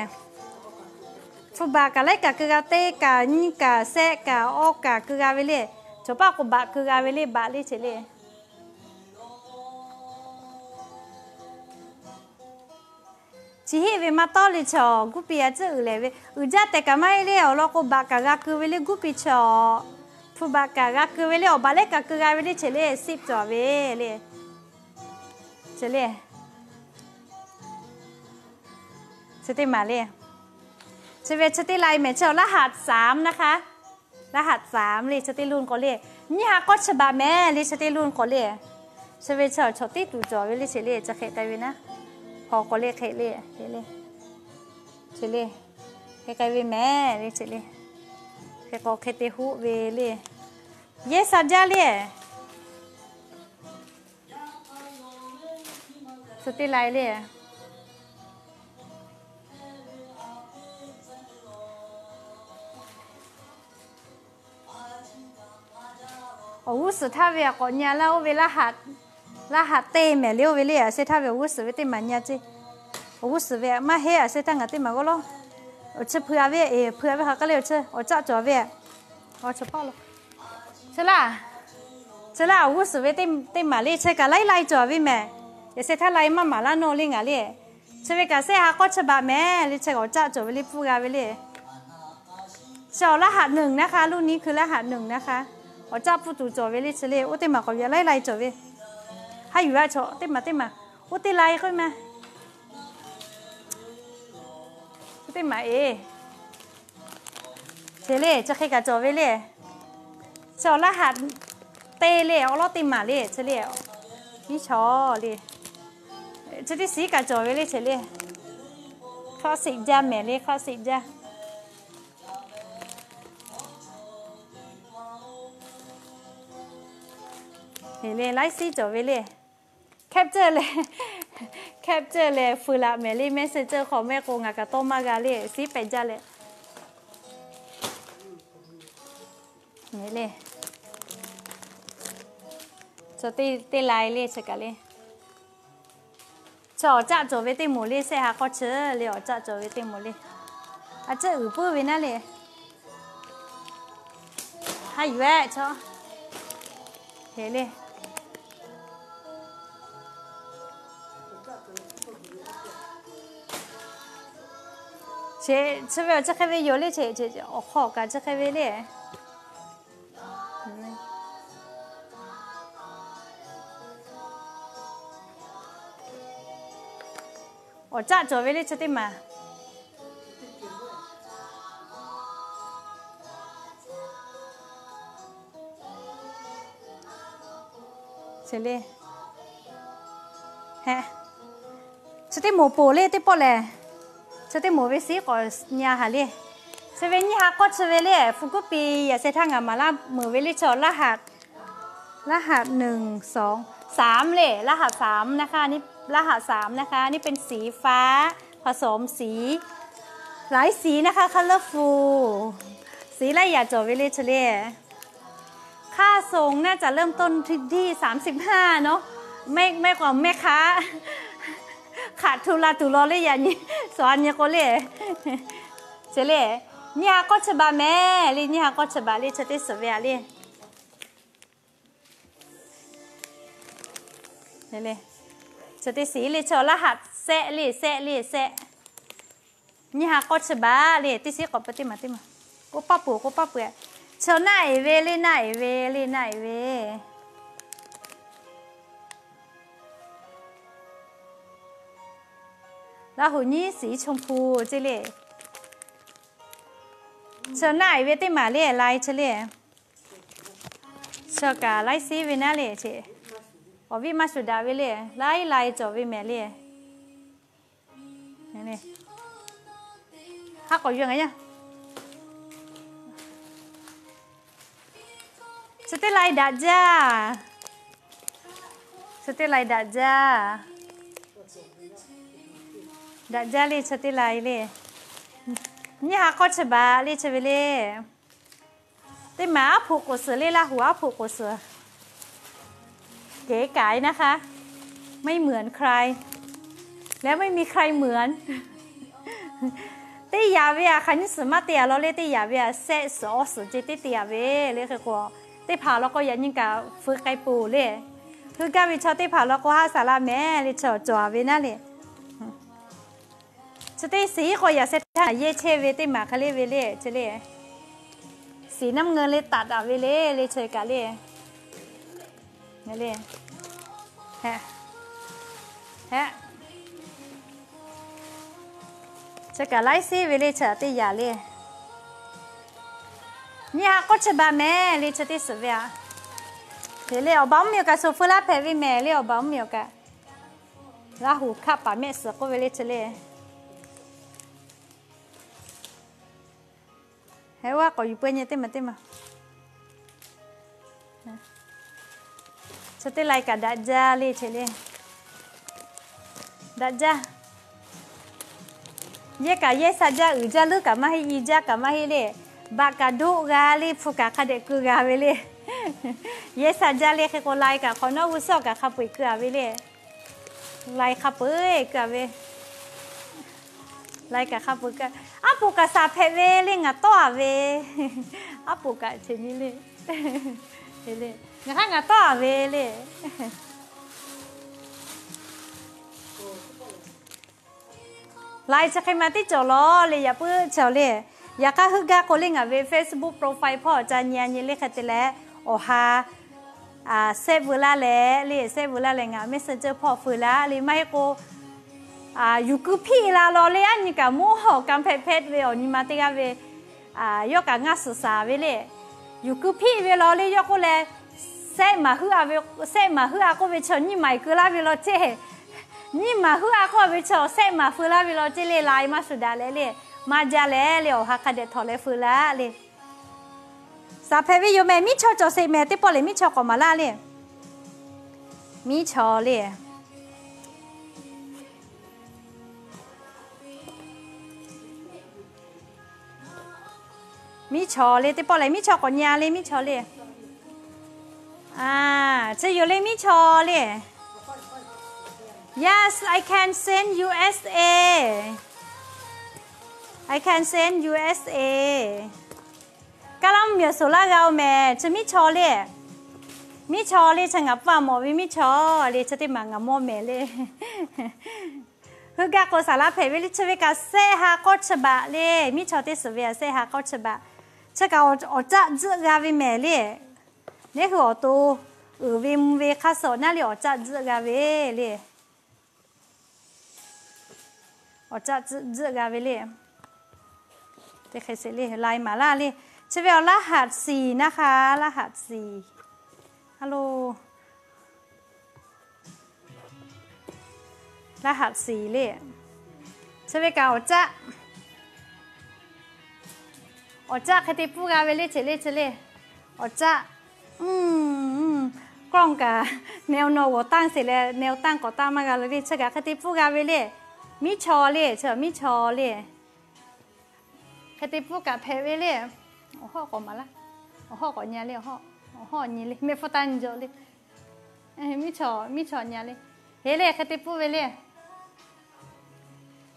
Hpu baꞈ kaꞈ laiˉ kaꞈ keu g'a, teˇ kaꞈ nyiˇ kaꞈ shehˆ kaꞈ awˇ kaꞈ keu g'a ve le. Cawˬ paˆ k'o baꞈ keu g'a ve le, baꞈ le ce le. Chi hiˆ ve maˇ tawˇ le chaw, guˇ piˇ a ciˉ uiˍ lehˬ ve, uiˍ jaˇ tehꞈ kaꞈ maˇ heˆ le. Awˬ lawn k'o baꞈ kaꞈ g'a keu ve le, guˇ piˇ chaw. Hpu baꞈ kaꞈ g'a keu ve le, awˬ baꞈ lehˉ kaꞈ keu g'a ve le ce le, siˆ cawˬ ve le. Ce le. Chi teˇ maˬ le. Chi ve chi teˇ lai mehˍ, chi รหัสสาม นะคะ รหัสสาม le, chi teˇ รุ่น k'o le. Nyiˇ ha k'awˇ chi baꞈ mehˍ le, chi teˇ รุ่น k'o le. Chi ve chi chaw tiˉ tuˬ cawˬ ve le ce le, chi hk'e k'ai ve naˉ. Hpaw k'o le hk'e le, hk'e le. Ce le. Hk'e k'ai ve mehˍ le ce le. Hk'e k'o hk'e te huˆ ve le. Yehˇ sha jaˇ le. Chi teˇ lai le. Awˬ g'uˇ suhˍ htaˇ ve a k'awꞈ nyi laˇ oˇ ve, laˇ haꞈ te mehˍ le oˇ ve le. A sheh htaˇ ve awˬ g'uˇ suhˍ ve teˇ maˬ nyi ce. Awˬ g'uˇ suhˍ ve maˇ heˆ, a sheh htaˇ ngaˬ teˇ maˬ g'awˇ lawˇ. Awˬ chi hpu a ve, e, hpu a ve hk'aˬ k'ai le, awˬ chi awˬ caˆ cawˬ ve. Awˬ chi paˇ lo. Chi laˇ, chi laˇ awˬ g'uˇ suhˍ ve teˇ maˬ le, chi kaꞈ laiˉ lai cawˬ ve mehˍ. Yaꞈ sheh htaˇ lai maˇ maˍ laˇ nawˇ le ngaˬ le. Chi ve kaꞈ shehˆ ha k'awˇ chi baꞈ mehˍ le, chi awˬ caˆ cawˬ ve le, pfuhˇ g'a ve le. Chi awˬ รหัสหนึ่ง นะคะ รุ่นนี้คือ รหัสหนึ่ง นะคะ. Awˬ caˆ pfuhˇ tuˬ cawˬ ve le chi le, oˇ teˇ maˬ k'awꞈ yaꞈ laiˉ lai cawˬ ve. Haˉ yuˬ a chaw teˇ maˬ teˇ maˬ. Oˇ teˇ lai k'oˆ ve mehˍ. Oˇ teˇ maˬ e. Che le, chi hk'e kaꞈ cawˬ ve le. Chi awˬ รหัส te le, awˬ lawˉ teˇ maˬ le, chi le. Iˉ chaw le. Chi teˇ shiˉ kaꞈ cawˬ ve le, che le. Hk'aˆ siꞈ jaˇ mehˍ le, hk'aˆ siꞈ jaˇ. He le, laiˉ shiˉ cawˬ ve le. Capture leh, capture leh fuiˍ laꞈ mehˍ le, Messenger hk'aw mehˆ k'o ngaˬ kaꞈ tawˇ maˇ g'a le, shiˉ pehꞈ jaˇ leh. Le, chaw teˇ lai le, chi kaꞈ le. Chaw awˬ caˆ cawˬ ve teˇ moˍ le, shehˆ ha k'awˇ chi le, awˬ caˆ cawˬ ve teˇ moˍ le. A ciˉ uiˍ puiˉ ve naˉ le. Haˉ yuˬ-eˆ chaw. He le. Chi ve awˬ chi hk'e ve yoˬ le, awˬ hk'aw kaꞈ chi hk'e ve le. Awˬ caˆ cawˬ ve le chi teˇ maˬ. Chi le. Chi teˇ moˍ poˬ le teˇ pawˆ lehˬ. Chi teˇ moˍ ve shiˉ k'awꞈ nyi haˍ le. Chi ve nyiˇ ha k'awˇ chi ve le, hpu kuˉ pi yaꞈ sheh htaˇ ngaˬ maˍ laˇ meuˍ ve le, chaw รหัส หนึ่ง สอง สาม le, รหัสสาม นะคะ นี่ รหัสสาม นะคะ นี่เป็นสีฟ้าผสมสี หลายสี นะคะ colorful สี ไล่ yaꞈ cawˬ ve le chi le. ค่าส่งน่าจะเริ่มต้นที่ ที่สามสิบห้า เนาะ ไม่ ไม่กว่าแม่ค้า ขาดทุน la tuˬ law le yaꞈ nyi, suhˍ a nyi k'o le. Chi le, nyiˇ ha k'awˇ chi baꞈ mehˍ le, nyiˇ ha k'awˇ chi baꞈ le, chi teˇ suhˍ ve a le. Chi teˇ shiˉ le, chaw รหัส shehˆ le, shehˆ le, shehˆ. Nyiˇ ha k'awˇ chi baꞈ le, teˇ shiˉ k'awꞈ pa teˇ maˬ teˇ maˬ. K'oˆ paˇ peuˬ, k'oˆ paˇ peuˬ. Chaw naˆ eˍ ve le, naˆ eˍ ve le, naˆ eˍ ve. Laˇ huˍ nyiˉ shiˍ ชมพู ce le. Chaw naˆ eˍ ve teˇ maˬ le, lai chi le. Chaw kaꞈ laiˉ shiˉ ve naˉ le ce. Awˬ viˉ maˇ shuˍ daꞈ ve le, laiˉ lai cawˬ ve mehˍ le. Haˉ k'awꞈ yuˬ ngaˬ yaˇ. Chi teˇ lai daꞈ jaˇ. Chi teˇ lai daꞈ jaˇ. Daꞈ jaˇ le, chi teˇ lai le. Nyiˇ ha k'awˇ chi baꞈ le, chi ve le. Teˇ maˬ aˉ hpoꞈ k'oˍ suhˍ le, Laˇ huˍ aˉ hpoꞈ k'oˍ suhˍ. เก๋ไก๋ นะคะ ไม่เหมือนใคร และไม่มีใครเหมือน Teˇ yanˍ ve aꞈ hk'aˬ nyi suhˍ maˇ te a law le, teˇ yanˍ ve aꞈ sehˆ suhˍ awˇ suhˍ ce teˇ te a ve le. Hk'e k'o, teˇ hpaˍ law k'o yaꞈ nyi kaꞈ feu k'ai peuˬ le. Heuˆ gaˇ ve chaw teˇ hpaˍ law k'o haˉ saˍ laˇ mehˍ le, chaw cawˬ a ve naˉ le. Chi teˇ shiˍ iˉ k'o yaꞈ sheh htaˇ yehˇ chehˇ ve teˇ maˬ hk'e le ve le, chi le. Shiˍ naˉ mvuh le taˍ daꞈ ve le, le chi kaꞈ le. Chi kaꞈ laiˉ seˉ ve le, chi teˇ yanˍ le. Nyiˇ ha k'awˇ chi baꞈ mehˍ le, chi teˇ suhˍ ve aꞈ. Te le awˬ baˬ mvuhˇ miˬ awˬ kaꞈ shuˍ feu laˇ hpehꞈ ve mehˍ le, awˬ baˬ mvuhˇ miˬ awˬ kaꞈ. Laˇ huˍ hkaˆ paˍ mehˆ suhˍ k'oˆ ve le, chi le. Heh, oˇ a k'awꞈ yuˬ peuˬ nyi teˇ maˬ teˇ maˬ. Chi teˇ lai kaꞈ daꞈ jaˇ le, chi le. Daꞈ jaˇ. Yehˇ kaꞈ yehˇ sha jaˇ, uiˍ jaˇ leuˉ kaꞈ maˇ heˆ, i jaˇ kaꞈ maˇ heˆ le. Baꞈ kaꞈ doˆ g'a le, hpu kaꞈ hk'a dehꞈ keu g'a ve le. Yehˇ sha jaˇ le, hk'e k'o lai kaꞈ hk'awꞈ nawˉ g'uˇ suhˉ awˬ kaꞈ hk'a peu eˬ keu a ve le. Lai hk'a peu eˬ keu a ve. Lai kaꞈ hk'a peu eˬ keu. Aˉ poꞈ kaꞈ shaˍ hpehꞈ ve le, ngaˬ tawˇ a ve. Aˉ poꞈ kaꞈ ce nyi le. Ngaˬ hk'aˇ ngaˬ tawˇ a ve le. Lai chi hk'e ma teˇ cawˬ lawˬ le, yaꞈ puiˉ cawˬ le. Yaꞈ hk'aˇ heuˆ gaˇ k'o le, ngaˬ ve Facebook profile hpawˇ ca nyi a nyi le hk'e te leh, awˬ ha sehˆ veu laˇ leh le, sehˆ veu laˇ leh ngaˬ Messenger hpawˇ feu laˇ le. Maˇ heˆ k'o, yuˬ keu hpiˆ la law le, aˉ nyi kaꞈ moˉ hawˬ kanˇ hpehꞈ hpehꞈ ve awˬ nyi ma teˇ g'aˇ ve yawˇ kaꞈ ngaˇ suhˍ shaˍ ve le. Yuˬ keu hpiˆ ve law le, yawˇ k'oˆ leh, sehˆ maˍ heuˆ a ve, sehˆ maˍ heuˆ a k'oˆ ve chaw nyiˇ maˍ keu laˇ ve law ceˇ. Nyiˇ maˍ heuˆ a k'oˆ a ve chaw sehˆ maˍ feu laˇ ve law ceˇ le, lai maˇ shuˍ daꞈ leh le. Maˇ jaˇ leh le, awˬ ha hk'a dehꞈ htawꞈ leh feu laˇ le. Shaˍ hpehꞈ ve yoˬ mehˍ, miˉ chaw cawˬ sheˍ mehˍ, teˇ pawˆ lehˬ miˉ chaw k'awꞈ maˍ laˇ le. Miˉ chaw le. Miˉ chaw le, teˇ pawˆ lehˬ miˉ chaw k'awꞈ nyi a le, miˉ chaw le. Chi yoˬ le, miˉ chaw le. Yes, I can send U S A. I can send U S A. Kaˇ laˇ mvuhˇ miˬ awˬ suhˍ laˇ g'a oˬ mehˍ, chi miˉ chaw le. Miˉ chaw le, chi ngaˬ pfuhˇ a mawˬ ve miˉ chaw le, chi teˇ maˬ ngaˬ mawˇ mehˍ le. Heuˆ gaˇ k'o shaˍ laˇ hpehꞈ ve le, chi ve kaꞈ sehˆ ha k'awˇ chi baꞈ le, miˉ chaw teˇ suhˍ ve a sehˆ ha k'awˇ chi baꞈ. Chi kaꞈ awˬ caˆ tzuhˆ g'a ve mehˍ le. Neˉ hui awˬ to uiˍ ve mvuh ve hk'a suhˍ naˉ le awˬ caˆ tzuhˆ g'a ve le. Awˬ caˆ tzuhˆ g'a ve le. Teˇ hk'e sheˍ le, lai maˍ laˇ le. Chi ve awˬ laˇ haꞈ shiˍ naˇ hk'a, laˇ haꞈ shiˍ. Hello. Laˇ haꞈ shiˍ le. Chi ve kaꞈ awˬ caˆ, awˬ caˆ hk'e te pfuhˇ g'a ve le, cheꞈ le chi le. Awˬ caˆ, kawˇ kaꞈ, neh awˬ nawˬ g'awˬ tanˇ sheˍ leh neh awˬ tanˇ k'awꞈ tanˇ maˇ g'a le le, chi kaꞈ hk'e te pfuhˇ g'a ve le. Miˉ chaw le, chi miˉ chaw le. Hk'e te pfuhˇ kaꞈ hpehꞈ ve le. Awˬ hawˆ k'awꞈ maˍ laˇ. Awˬ hawˆ k'awꞈ nyi le, awˬ hawˆ, awˬ hawˆ nyi le, mehˆ hpfuhˇ taˇ nyi jaw le. Miˉ chaw, miˉ chaw nyi le. Heˍ le, hk'e te pfuhˇ ve le.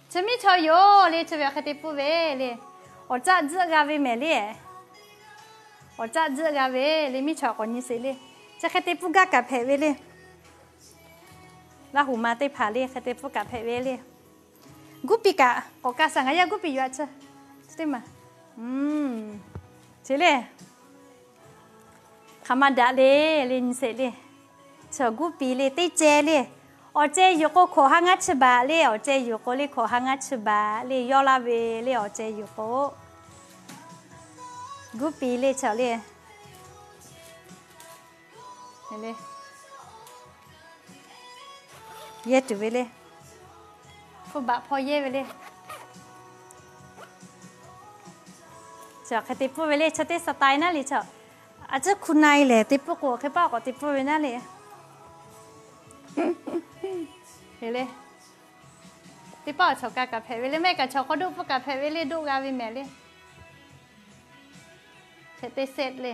Chi miˉ chaw yoˬ le, chi ve hk'e te pfuhˇ ve le. Awˬ caˆ tzuhˆ g'a ve mehˍ le. Awˬ caˆ tzuhˆ g'a ve le, miˉ chaw k'awꞈ nyi sheˍ le. Chi hk'e te pfuhˇ gaˇ kaꞈ hpehꞈ ve le. Laˇ huˍ ma teˇ hpaˍ le, hk'e te pfuhˇ kaꞈ hpehꞈ ve le. Guˇ piˇ kaꞈ k'awꞈ ka shaˍ ngaˬ yaˇ guˇ piˇ yuˬ a chi. Teˇ maˬ, chi le. Hk'aˬ ma daꞈ le, le nyi sheˍ le. Chaw guˇ piˇ le, teˇ ceh le. Awˬ ceh yuˬ k'o hkawꞈ ha ngaˇ chi baꞈ le, awˬ ceh yuˬ k'o le hkawꞈ ha ngaˇ chi baꞈ le, yawˇ laˇ ve le, awˬ ceh yuˬ k'o. Guˇ piˇ le chaw le. Yehˇ tuˬ ve le. Hpu baꞈ hpaw yehˇ ve le. Chi hk'e te pfuhˇ ve le, chaw teˇ style naˉ le chaw. A ciˉ hku na e lehˬ te pfuhˇ k'o, hk'e paˆ k'awꞈ te pfuhˇ ve naˉ le. Heˍ le. Teˇ paˆ awˬ chaw ka kaꞈ hpehꞈ ve le, mehˆ kaꞈ chaw hk'aw doˆ pfuhˇ kaꞈ hpehꞈ ve le, doˆ g'a ve mehˍ le. Hk'e te set le.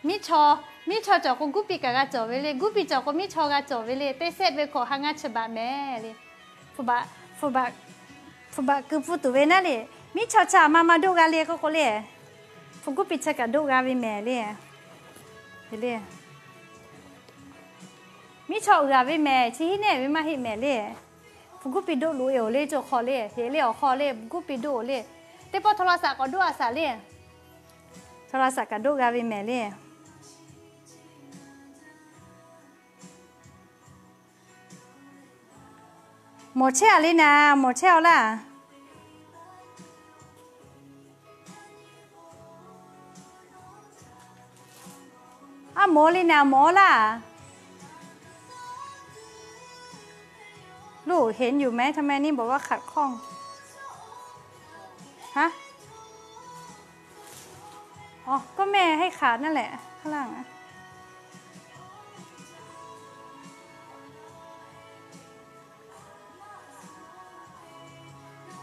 Miˉ chaw, miˉ chaw cawˬ k'o guˇ piˇ kaꞈ g'a cawˬ ve le, guˇ piˇ cawˬ k'o miˉ chaw g'a cawˬ ve le, teˇ set ve hkawꞈ ha ngaˇ chi baꞈ mehˍ le. Hpu baꞈ, hpu baꞈ, hpu baꞈ keu pfuhˇ tuˬ ve naˉ le. Miˉ chaw chi aꞈ ma ma doˆ g'a le k'oˆ k'o le, hpu guˉ piˇ chi kaꞈ doˆ g'a ve mehˍ le. Miˉ chaw uiˍ a ve mehˍ, chi hiˉ nehˬ ve maˇ heˆ mehˍ le. Hpu guˉ piˇ doˆ loꞈ e oˬ le, cawˬ hk'aw le, heˍ le awˬ hk'aw le hpu guˉ piˇ doˆ oˬ le. Teˇ pawˆ โทรศัพท์ k'awꞈ doˆ a shaˍ le. โทรศัพท์ kaꞈ doˆ g'a ve mehˍ le. Mawˬ chehˇ a le naˍ, mawˬ chehˇ aw laˇ. Aˉ mawˬ le naˍ, mawˬ laˇ. ลูกเห็นอยู่ไหม ทำไมนี่บอกว่าขัดข้อง ฮะ อ๋อ ก็แม่ให้ขาดนั่นแหละ ข้างล่างอะ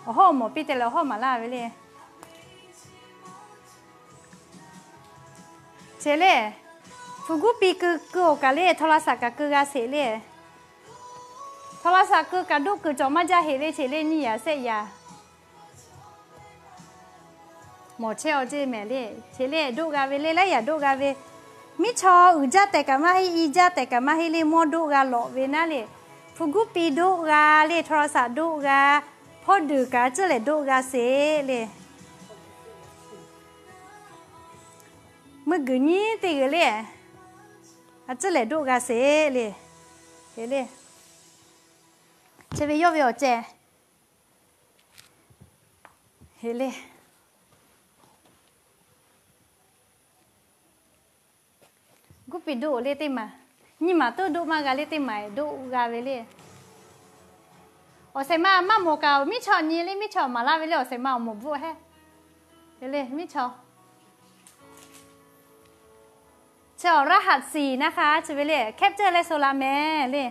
Awˬ hawˉ mawˬ piˇ te leh awˬ hawˉ maˍ laˇ ve le. Cheˬ le, hpu guˉ piˇ keu keu awˬ kaꞈ le, โทรศัพท์ kaꞈ keu g'a sheˍ le. โทรศัพท์ keu kaꞈ doˆ keu cawˬ maˇ jaˇ heˍ le, cheˬ le nyiˇ yaꞈ shehˆ yaꞈ. Mawˬ chehˇ aw ceˇ mehˍ le, cheˬ le doˆ g'a ve le, laiˉ yaꞈ doˆ g'a ve. Miˉ chaw uiˍ jaˇ tehꞈ kaꞈ maˇ heˆ, i jaˇ tehꞈ kaꞈ maˇ heˆ le, mawˇ doˆ g'a lawꞈ ve naˉ le. Hpu guˉ piˇ doˆ g'a le, โทรศัพท์ doˆ g'a, hpawˇ duiˬ kaꞈ cuhˇ lehˬ doˆ g'a sheˍ le. Meuˇ g'uiˬ nyiˉ teˇ g'uiˬ le, a cuhˇ lehˬ doˆ g'a sheˍ le. Heˍ le, chi ve yawˇ ve awˬ ceh. Heˍ le. Guˉ piˇ doˆ le teˇ maˬ, nyiˇ maˬ tuˉ doˆ maˇ g'a le teˇ maˬ doˆ g'a ve le. Awˬ shehˍ ma maˇ mawˬ kaꞈ, miˉ chaw nyi le, miˉ chaw maˍ laˇ ve le, awˬ shehˍ ma awˬ moˍ bvuhˆ hehˉ. Heˍ le, miˉ chaw. Chi awˬ รหัสสี่ naˇ hk'a, chi ve le, capture leh sho la mehˍ le.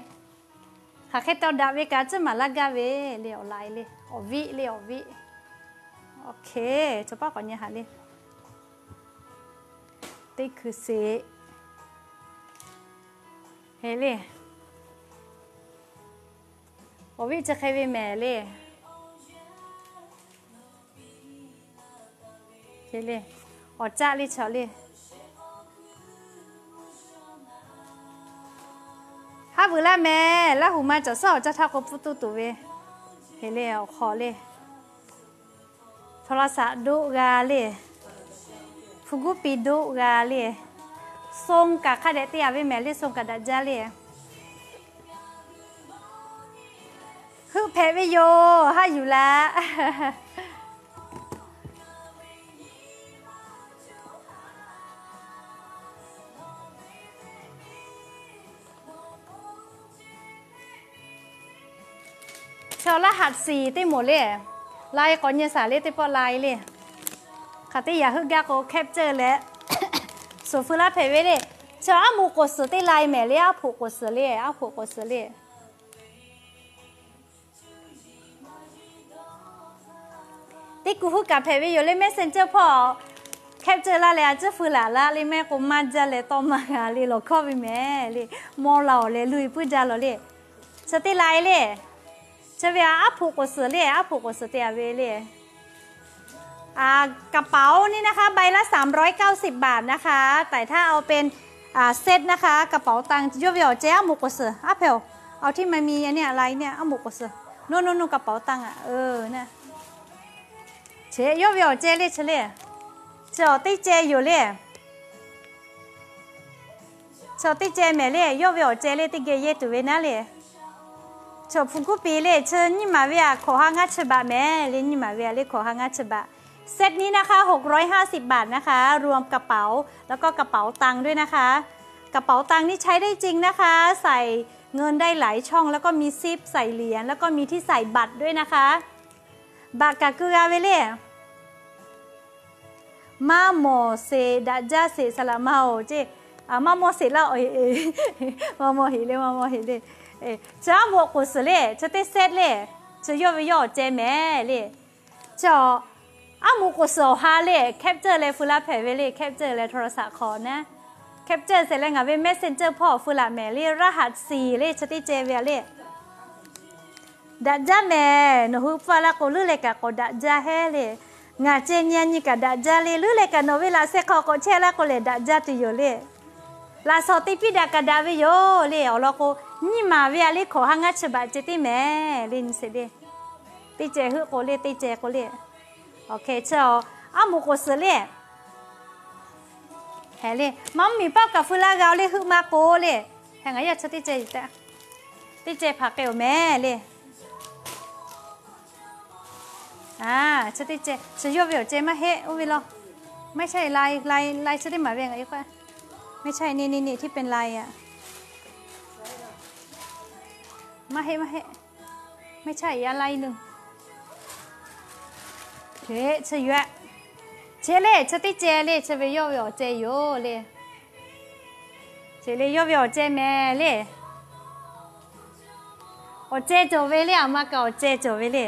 Hk'aˬ hk'e taw daꞈ ve kaꞈ cuhˇ maˍ laˇ gaˇ ve le, awˬ lai le, awˬ viˆ le, awˬ viˆ. Oˇ hk'e, chaw paˉ k'awꞈ nyi haꞈ le. Teˇ hkui sheˍ. Heˍ le. Awˬ viˆ chi hk'e ve mehˍ le. Heˍ le. Awˬ caˆ le chaw le. Haˉ vuiˬ laˇ mehˍ, Laˇ huˍ ma cawˬ suhˉ awˬ caˇ htaˇ k'o pfuhˇ tuˇ tuˬ ve. Heˍ le, awˬ hk'aw le. โทรศัพท์ doˆ g'a le. Hpu guˉ piˇ doˆ g'a le. Song kaꞈ hk'a dehꞈ te a ve mehˍ le, song kaꞈ daꞈ jaˇ le. Heuˆ hpehꞈ ve yoˬ, haˉ yuˬ laˇ. Chaw รหัสสี่ teˇ moˍ le, lai k'awꞈ nyi shaˍ le, teˇ pawˆ lai le. Hk'aˬ teˇ yaꞈ heuˆ gaˇ k'o capture leh, shuˍ feu laˇ hpehꞈ ve le. Chaw aˉ moˍ k'oˍ suhˍ teˇ lai mehˍ le, aˉ hpoꞈ k'oˍ suhˍ le, aˉ hpoꞈ k'oˍ suhˍ le. Teˇ kuˬ huˉ kaꞈ hpehꞈ ve yoˬ le, Messenger hpawˇ capture laˇ leh a ciˉ feu laˬ laˇ le, mehˆ k'o maˇ jaˇ leh tawˇ maˇ g'a le, lawˬ hkawˇ ve mehˍ le. Mawˇ la awˬ leh luˇ e puiˉ jaˇ lawˬ le. Chi teˇ lai le. Chi ve a aˉ hpoꞈ k'oˍ suhˍ le, aˉ hpoꞈ k'oˍ suhˍ te a ve le. กระเป๋า นี่นะคะ ใบละ สามร้อยเก้าสิบบาท นะคะ แต่ถ้าเอาเป็น อ่า เซต นะคะ กระเป๋าตังค์ yawˇ ve awˬ ceh aˉ moˍ k'oˍ suhˍ, aˉ hpehꞈ-oˬ, เอาที่มันมีอันเนี้ย ลายเนี่ย aˉ moˍ k'oˍ suhˍ, no no no กระเป๋าตังค์ อ่ะ เออ นะ Cheˬ yawˇ ve awˬ ceh le, chi le, chi awˬ teˇ ceh yoˬ le. Chi awˬ teˇ ceh mehˍ le, yawˇ ve awˬ ceh le, teˇ geh yehˇ tuˬ ve naˉ le. Chi awˬ hpu kuˉ piˍ le, chi nyiˇ maˬ ve a hkawꞈ ha ngaˇ chi baꞈ mehˍ le, nyiˇ maˬ ve a le hkawꞈ ha ngaˇ chi baꞈ. เซต นี้นะคะ หกร้อยห้าสิบบาท นะคะ รวมกระเป๋า แล้วก็ กระเป๋าตังค์ ด้วยนะคะ กระเป๋าตังค์ นี่ใช้ได้จริงนะคะ ใส่เงินได้หลายช่อง แล้วก็มีซิปใส่เหรียญ แล้วก็มีที่ใส่บัตรด้วยนะคะ Baꞈ kaꞈ keu g'a ve le. Maˇ mawˬ sheˍ, daꞈ jaˇ sheˍ, saˍ laꞈ ma-oˬ ceˇ. Maˇ mawˬ sheˍ laˇ-oˬ, maˇ mawˬ heˍ le, maˇ mawˬ heˍ le. Chi aˉ moˍ k'oˍ suhˍ le, chi teˇ เซต le. Chi yawˇ ve yawˇ awˬ ceh mehˍ le. Chi aˉ moˍ k'oˍ suhˍ awˬ ha le, capture leh feu laˇ hpehꞈ ve le, capture leh โทรศัพท์ hk'awꞈ naˉ. Capture sheˍ leh ngaˬ ve Messenger hpawˇ feu laˬ mehˍ le, รหัสสี่ le, chi teˇ ceh ve a le. Daꞈ jaˇ mehˍ. Nawˬ hui pfuhˇ laˇ k'o, leuˉ leh kaꞈ k'awꞈ daꞈ jaˇ heˆ le. Ngaˬ ceh nyi a nyi kaꞈ daꞈ jaˇ le. Leuˉ leh kaꞈ nawˬ ve laꞈ sheh hk'aw k'awꞈ chehˇ laˇ k'o lehˬ, daꞈ jaˇ tuˬ yoˬ le. Laꞈ shawnˍ teˇ piˇ daꞈ kaꞈ daꞈ ve yoˬ le. Awˬ lawn k'o, nyiˇ maˍ ve a le hkawꞈ ha ngaˇ chi baꞈ ceh tiˉ mehˍ le. Nyi sheˍ le. Teˇ ceh heuˆ k'o le, teˇ ceh k'o le. Awˬ hkeh chi a, aˉ moˍ k'oˍ suhˍ le. Heh le, maˇ mvuhˇ miˬ paˆ kaꞈ feu laˇ g'a le, heuˆ maˇ k'o le. Heh, ngaˬ yaˇ chi teˇ ceh yuˬ taˍ. Teˇ ceh hpaˍ k'ai-oˬ mehˍ le. A, chi teˇ ceh chi yawˇ ve awˬ ceh maˇ heˆ, oˇ ve law. Maˇ chaˇ lai, lai, lai chi teˇ maˬ ve ngaˬ yaˇ k'o. Maˇ chaˇ ni ni ni ที่เป็นลาย a. Maˇ heˆ, maˇ heˆ. Maˇ chaˇ ya lai nuˬ. Heh, chi yuˬ-a. Chi le, chi teˇ ceh le, chi ve yawˇ ve awˬ ceh yoˬ le. Chi le, yawˇ ve awˬ ceh mehˍ le. Awˬ ceh cawˬ ve le, aˬ ma kaꞈ awˬ ceh cawˬ ve le.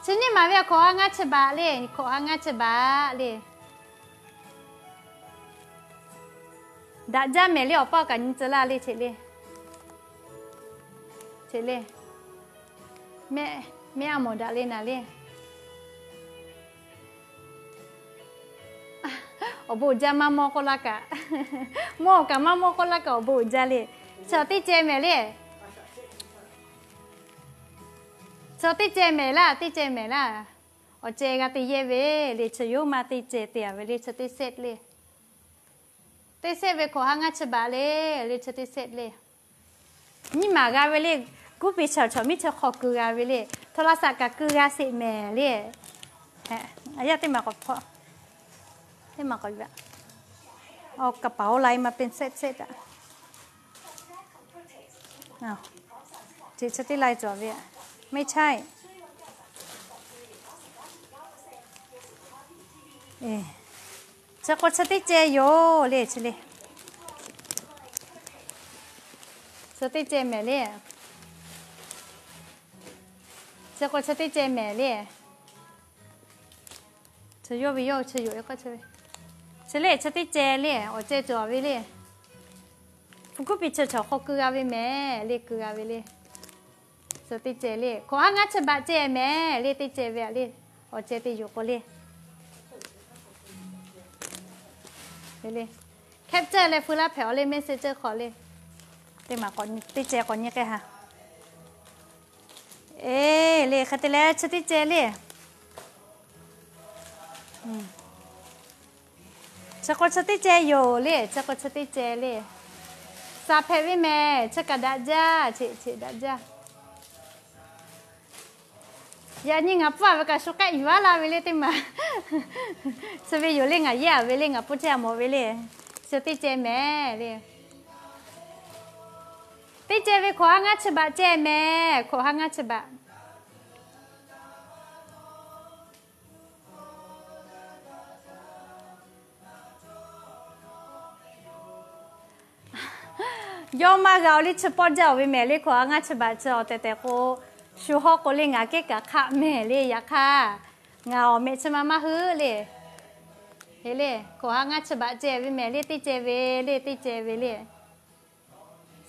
Chi nyiˇ maˍ ve hkawꞈ ha ngaˇ chi baꞈ le, hkawꞈ ha ngaˇ chi baꞈ le. Daꞈ jaˇ mehˍ le, awˬ paˆ kaꞈ nyi tcuh laˇ le, chi le. Chi le. Mehˆ, mehˆ aˉ mawˬ daꞈ le naˍ le. Awˬ bon uiˍ jaˇ maˇ mawˇ k'oˆ laˇ kaꞈ, mawˇ kaꞈ maˇ mawˇ k'oˆ laˇ kaꞈ awˬ bon uiˍ jaˇ le. Chi teˇ ceh mehˍ le. Chi teˇ ceh mehˍ laˇ, teˇ ceh mehˍ laˇ. Awˬ ceh g'a te yehˇ ve le, chi yawˇ maˇ teˇ ceh te-a ve le, chi teˇ set le. Teˇ set ve hkawꞈ ha ngaˇ chi baꞈ le, le chi teˇ set le. Nyiˇ maˍ g'a ve le, kuˉ pi chaw chaw miˇ chaw hk'aw keu g'a ve le, โทรศัพท์ kaꞈ keu g'a sheˍ mehˍ le. A yaˇ teˇ maˬ k'awꞈ hpawˇ, teˇ maˬ k'awꞈ yuˬ-a. Awˬ kaˍ paˍ-oˬ lai ma เป็น set set taꞈ. Chi teˇ lai cawˬ ve, maˇ heˆ. Chi k'o chi teˇ ceh yoˬ le, chi le. Chi teˇ ceh mehˍ le. Chi k'o chi teˇ ceh mehˍ le. Chi yawˇ ve yawˇ chi yoˬ, chi le, chi teˇ ceh le, awˬ ceh cawˬ ve le. Hpu kuˉ pi chaw chaw hk'aw keu g'a ve mehˍ le, keu g'a ve le. Chi teˇ ceh le, hkawꞈ ha ngaˇ chi baꞈ ceh mehˍ le, teˇ ceh ve a le. Awˬ ceh te yoˬ k'o le. Capture leh feu laˇ hpehꞈ-aw le, Messenger hk'aw le. Teˇ maˬ k'awꞈ, teˇ ceh k'awꞈ nyi k'ai ha. E, le hk'e te leh chi teˇ ceh le. Chi k'o chi teˇ ceh yoˬ le, chi k'o chi teˇ ceh le. Saˍ hpehꞈ ve mehˍ, chi kaꞈ daꞈ jaˇ, cheꞈ cheꞈ daꞈ jaˇ. Yaꞈ nyi ngaˬ pfuhˇ-a ve kaꞈ shu k'ehˆ yuˬ-a laˇ ve le teˇ maˬ. Chi ve yoˬ le, ngaˬ yehˇ-a ve le, ngaˬ pfuhˇ chehˇ-a mawˬ ve le. Chi teˇ ceh mehˍ le. Teˇ ceh ve hkawꞈ ha ngaˇ chi baꞈ ceh mehˍ, hkawꞈ ha ngaˇ chi baꞈ. Yawˇ maˇ g'a-o le, chi pawˆ jaˇ-oˬ ve mehˍ le, hkawꞈ ha ngaˇ chi baꞈ chi awˬ tehˬ tehˬ k'o, shu hawˇ k'o le ngaˬ kehˉ kaꞈ hk'aˆ mehˍ le. Yaꞈ hk'aˇ ngaˬ awˬ mehˍ chi ma maˇ heuˆ le. Hkawꞈ ha ngaˇ chi baꞈ ceh ve mehˍ le, teˇ ceh ve le, teˇ ceh ve le.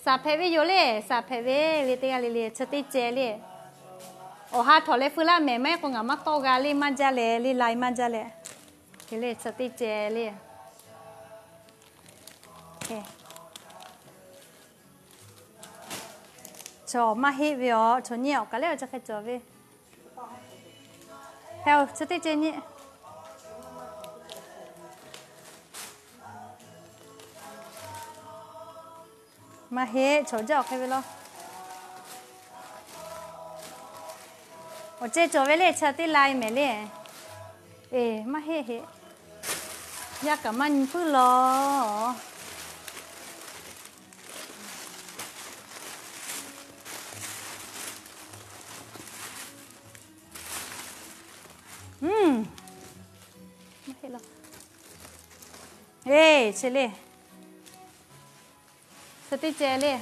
Saˍ hpehꞈ ve yoˬ le, saˍ hpehꞈ ve le, teˇ g'aˇ le le chi teˇ ceh le. Awˬ ha htawꞈ leh feu laˇ mehˍ, maˇ heˆ k'o ngaˬ maˇ tawˆ g'a le, maˇ jaˇ leh le, lai maˇ jaˇ leh. Hk'e le chi teˇ ceh le. Chaw maˇ heˆ ve aˬ, chaw nyi awˬ kaˬ lehˬ awˬ chi hk'e cawˬ ve. Heh-oˬ, chi teˇ ceh nyi. Maˇ heˆ, chaw jaˇ awˬ hk'e ve law. Awˬ ceh cawˬ ve le, chi teˇ lai mehˍ le. Eˬ, maˇ heˆ heˆ. Yaˇ kaꞈ maˇ nyi puiˉ law. Eˬ, chi le. Chi teˇ ceh le.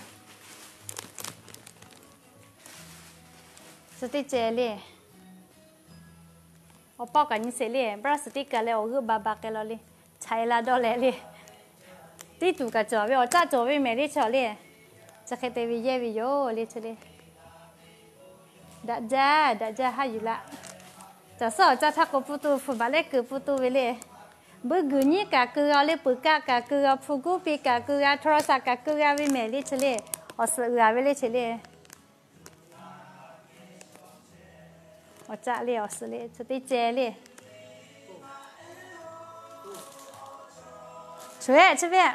Chi teˇ ceh le. Awˬ paˆ kaꞈ nyi sheˍ le, brush teˇ kaˬ leh awˬ g'euˆ ba ba k'ai law le, chaiˬ la dawˇ leh le. Tiˉ tuˬ kaꞈ cawˬ ve, awˬ caˆ cawˬ ve mehˍ le chaw le. Chi hk'e te ve yehˇ ve yoˬ le chi le. Daꞈ jaˇ, daꞈ jaˇ haˉ yuˬ laˇ. Caˬ suhˉ awˬ caˇ htaˇ k'o pfuhˇ tu, hpu baˬ lehˉ kuiˬ pfuhˇ tu ve le. Buiˇ guiˬ nyiˉ kaꞈ keu g'a le, peuˬ kaˆ kaꞈ keu g'a, hpu guˉ piˇ kaꞈ keu g'a, htawˇ raw saꞈ kaꞈ keu g'a ve mehˍ le chi le. Awˬ suhˍ g'a ve le chi le. Awˬ caˆ le, awˬ suhˍ le, chi teˇ ceh le. Chi ve, chi ve,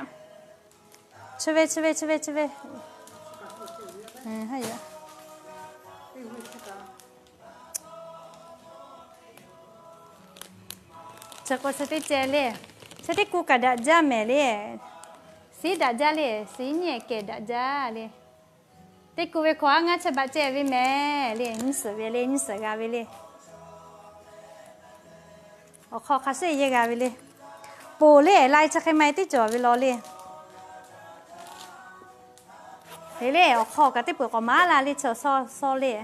chi ve, chi ve, chi ve, chi ve. Chi k'o chi teˇ ceh le. Chi teˇ kuˬ kaꞈ daꞈ jaˇ mehˍ le. Siˉ daꞈ jaˇ le, siˉ nyiˇ kehˬ daꞈ jaˇ le. Teˇ kuˬ ve hkawꞈ aˉ ngaˇ chehˇ baꞈ ceh ve mehˍ le, nyiˇ suhˍ ve le, nyiˇ suhˍ g'a ve le. Awˬ hk'aw hk'a sheˆ yehˇ g'a ve le. Poˬ le, lai chi hk'e ma e teˇ cawˬ ve law le. Hk'e le, awˬ hk'aw kaꞈ teˇ peuˬ k'awꞈ maˍ laˇ le, chi awˬ suhˍ suhˍ le.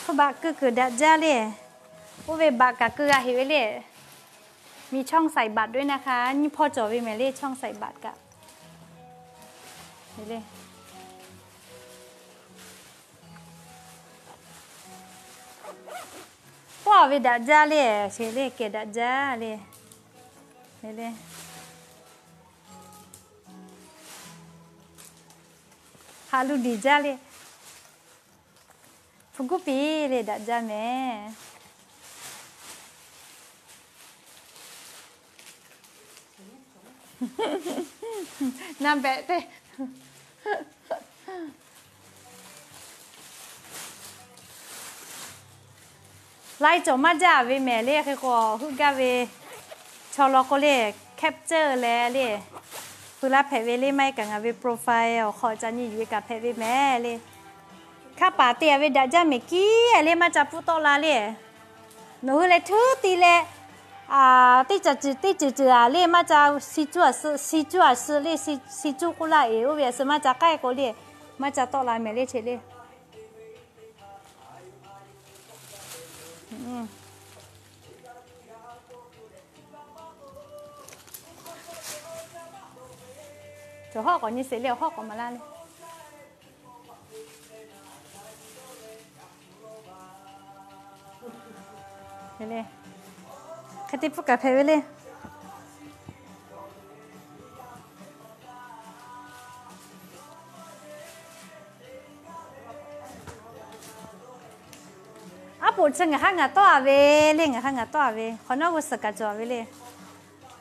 Hpu baꞈ keu kuiˬ daꞈ jaˇ le. Oˇ ve baꞈ kaꞈ keu g'a heꞈ ve le. มีช่องใส่บัตรด้วยนะคะ nyiˇ hpawˇ cawˬ ve mehˍ le, ช่องใส่บัตร kaꞈ. Pawˆ ve daꞈ jaˇ le, sheˍ le kehˬ daꞈ jaˇ le. Haꞈ lu diˬ jaˇ le. Hpu guˉ piˇ le daꞈ jaˇ mehˍ. Naˇ behꞈ teˇ lai cawˬ maˇ jaˇ ve mehˍ le. Hk'e k'o heuˆ gaˇ ve chaw law k'o le, capture leh le, pu laˇ hpehꞈ ve le. Maˇ heˆ kaꞈ ngaˬ ve profile awˬ hk'aw ca nyi yuˬ ve kaꞈ hpehꞈ ve mehˍ le. Hk'a paˍ te a ve daꞈ jaˇ mehˍ kiˉ le maˇ ca pfuhˇ tawˆ la le. Nawˬ hui leh htuˉ ti leh, teˇ caˬ ceuˬ teˇ ceuˬ ceuˬ a le maˇ ca si cuˇ a suh, si cuˇ a suh le, si cuˇ k'oˆ laˇ e, oˇ ve a suh maˇ ca k'ai k'o le, maˇ ca tawˆ la mehˍ le che le. Cawˬ hawˉ k'awꞈ nyi sheˍ le, awˬ hawˉ k'awꞈ maˍ laˇ le. Hk'e te pfuhˇ kaꞈ hpehꞈ ve le. Aˉ poꞈ chi ngaˬ hk'aˇ ngaˬ tawˆ a ve le, ngaˬ hk'aˇ ngaˬ tawˆ a ve, hk'awꞈ nawˉ g'uˇ suhˍ kaꞈ cawˬ ve le.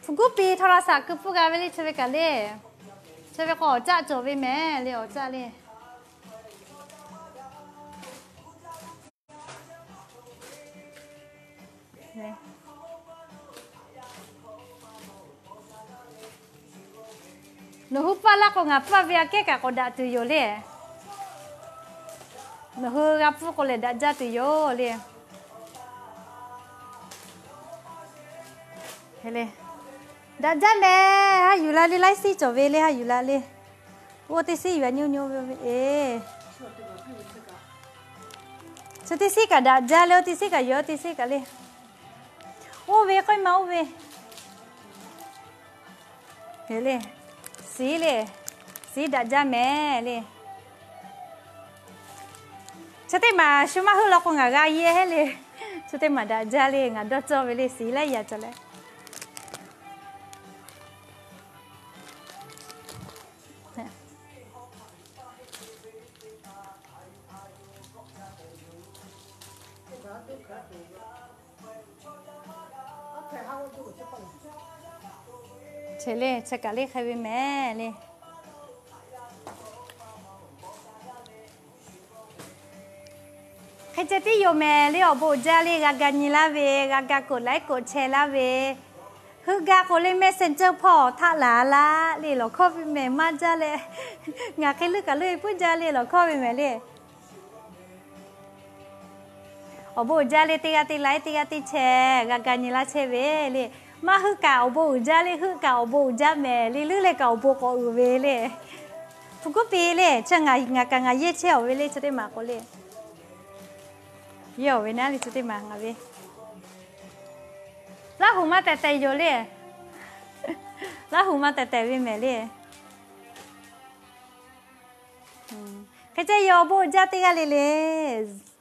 Hpu guˉ pi htawˇ la shaꞈ keu pfuhˇ g'a ve le, chi ve kaꞈ le. Chi ve k'o awˬ caˆ cawˬ ve mehˍ le, awˬ caˆ le. Nawˬ hui pfuhˇ laˇ k'o ngaˬ pfuhˇ ve aꞈ kehˉ kaꞈ k'awꞈ daꞈ tuˬ yoˬ le. Nawˬ hui g'a pfuhˇ k'o lehˬ daꞈ jaˇ tuˬ yoˬ le. Daꞈ jaˇ mehˍ, haˉ yuˬ la le, laiˉ siˉ cawˬ ve le, haˉ yuˬ la le. Oˇ teˇ siˉ yuˬ a nyi nyi ve e. Chi teˇ siˉ kaꞈ daꞈ jaˇ le, oˇ teˇ siˉ kaꞈ yuˬ, oˇ teˇ siˉ kaꞈ le. Oˇ ve k'oˆ ma oˇ ve le, siˉ le, siˉ daꞈ jaˇ mehˍ le. Chi teˇ maˬ shu maˇ heuˆ law k'o ngaˬ g'a yehˇ heˉ le. Chi teˇ maˬ daꞈ jaˇ le, ngaˬ dawˇ cawˇ ve le, siˉ laiˉ yaꞈ cawˬ leh. Chi le, chi kaꞈ le hk'e ve mehˍ le. Hk'e ceh tiˉ yoˬ mehˍ le, awˬ bon uiˍ jaˇ le, g'a ga nyi laˇ ve, g'a ga กดไลค์ กดแชร์ laˇ ve, heuˆ gaˇ k'o le Messenger hpawˇ htaˆ laˬ laˇ le, lawˬ hkawˇ ve mehˍ maˇ jaˇ leh, ngaˬ hk'e leuˆ kaꞈ leuˆ e puiˉ jaˇ le, lawˬ hkawˇ ve mehˍ le. Awˬ bon uiˍ jaˇ le, teˇ g'aˇ teˇ ไลค์ teˇ g'aˇ teˇ แชร์ g'a ga nyi laˇ chehˇ ve le. Maˇ heuˆ kaꞈ awˬ bon uiˍ jaˇ le, heuˆ kaꞈ awˬ bon uiˍ jaˇ mehˍ le, leuˉ leh kaꞈ awˬ bon k'awꞈ uiˍ ve le. Hpu kuˉ pi le, chi ngaˬ kaꞈ ngaˬ yehˇ chehˇ awˬ ve le, chi teˇ maˬ k'o le. Yehˇ awˬ ve naˉ le, chi teˇ maˬ ngaˬ ve Laˇ huˍ maˇ tehˬ tehˬ yoˬ le. Laˇ huˍ maˇ tehˬ tehˬ ve mehˍ le. Hk'e ceh yoˬ, bon jaˇ teˇ g'aˇ le le.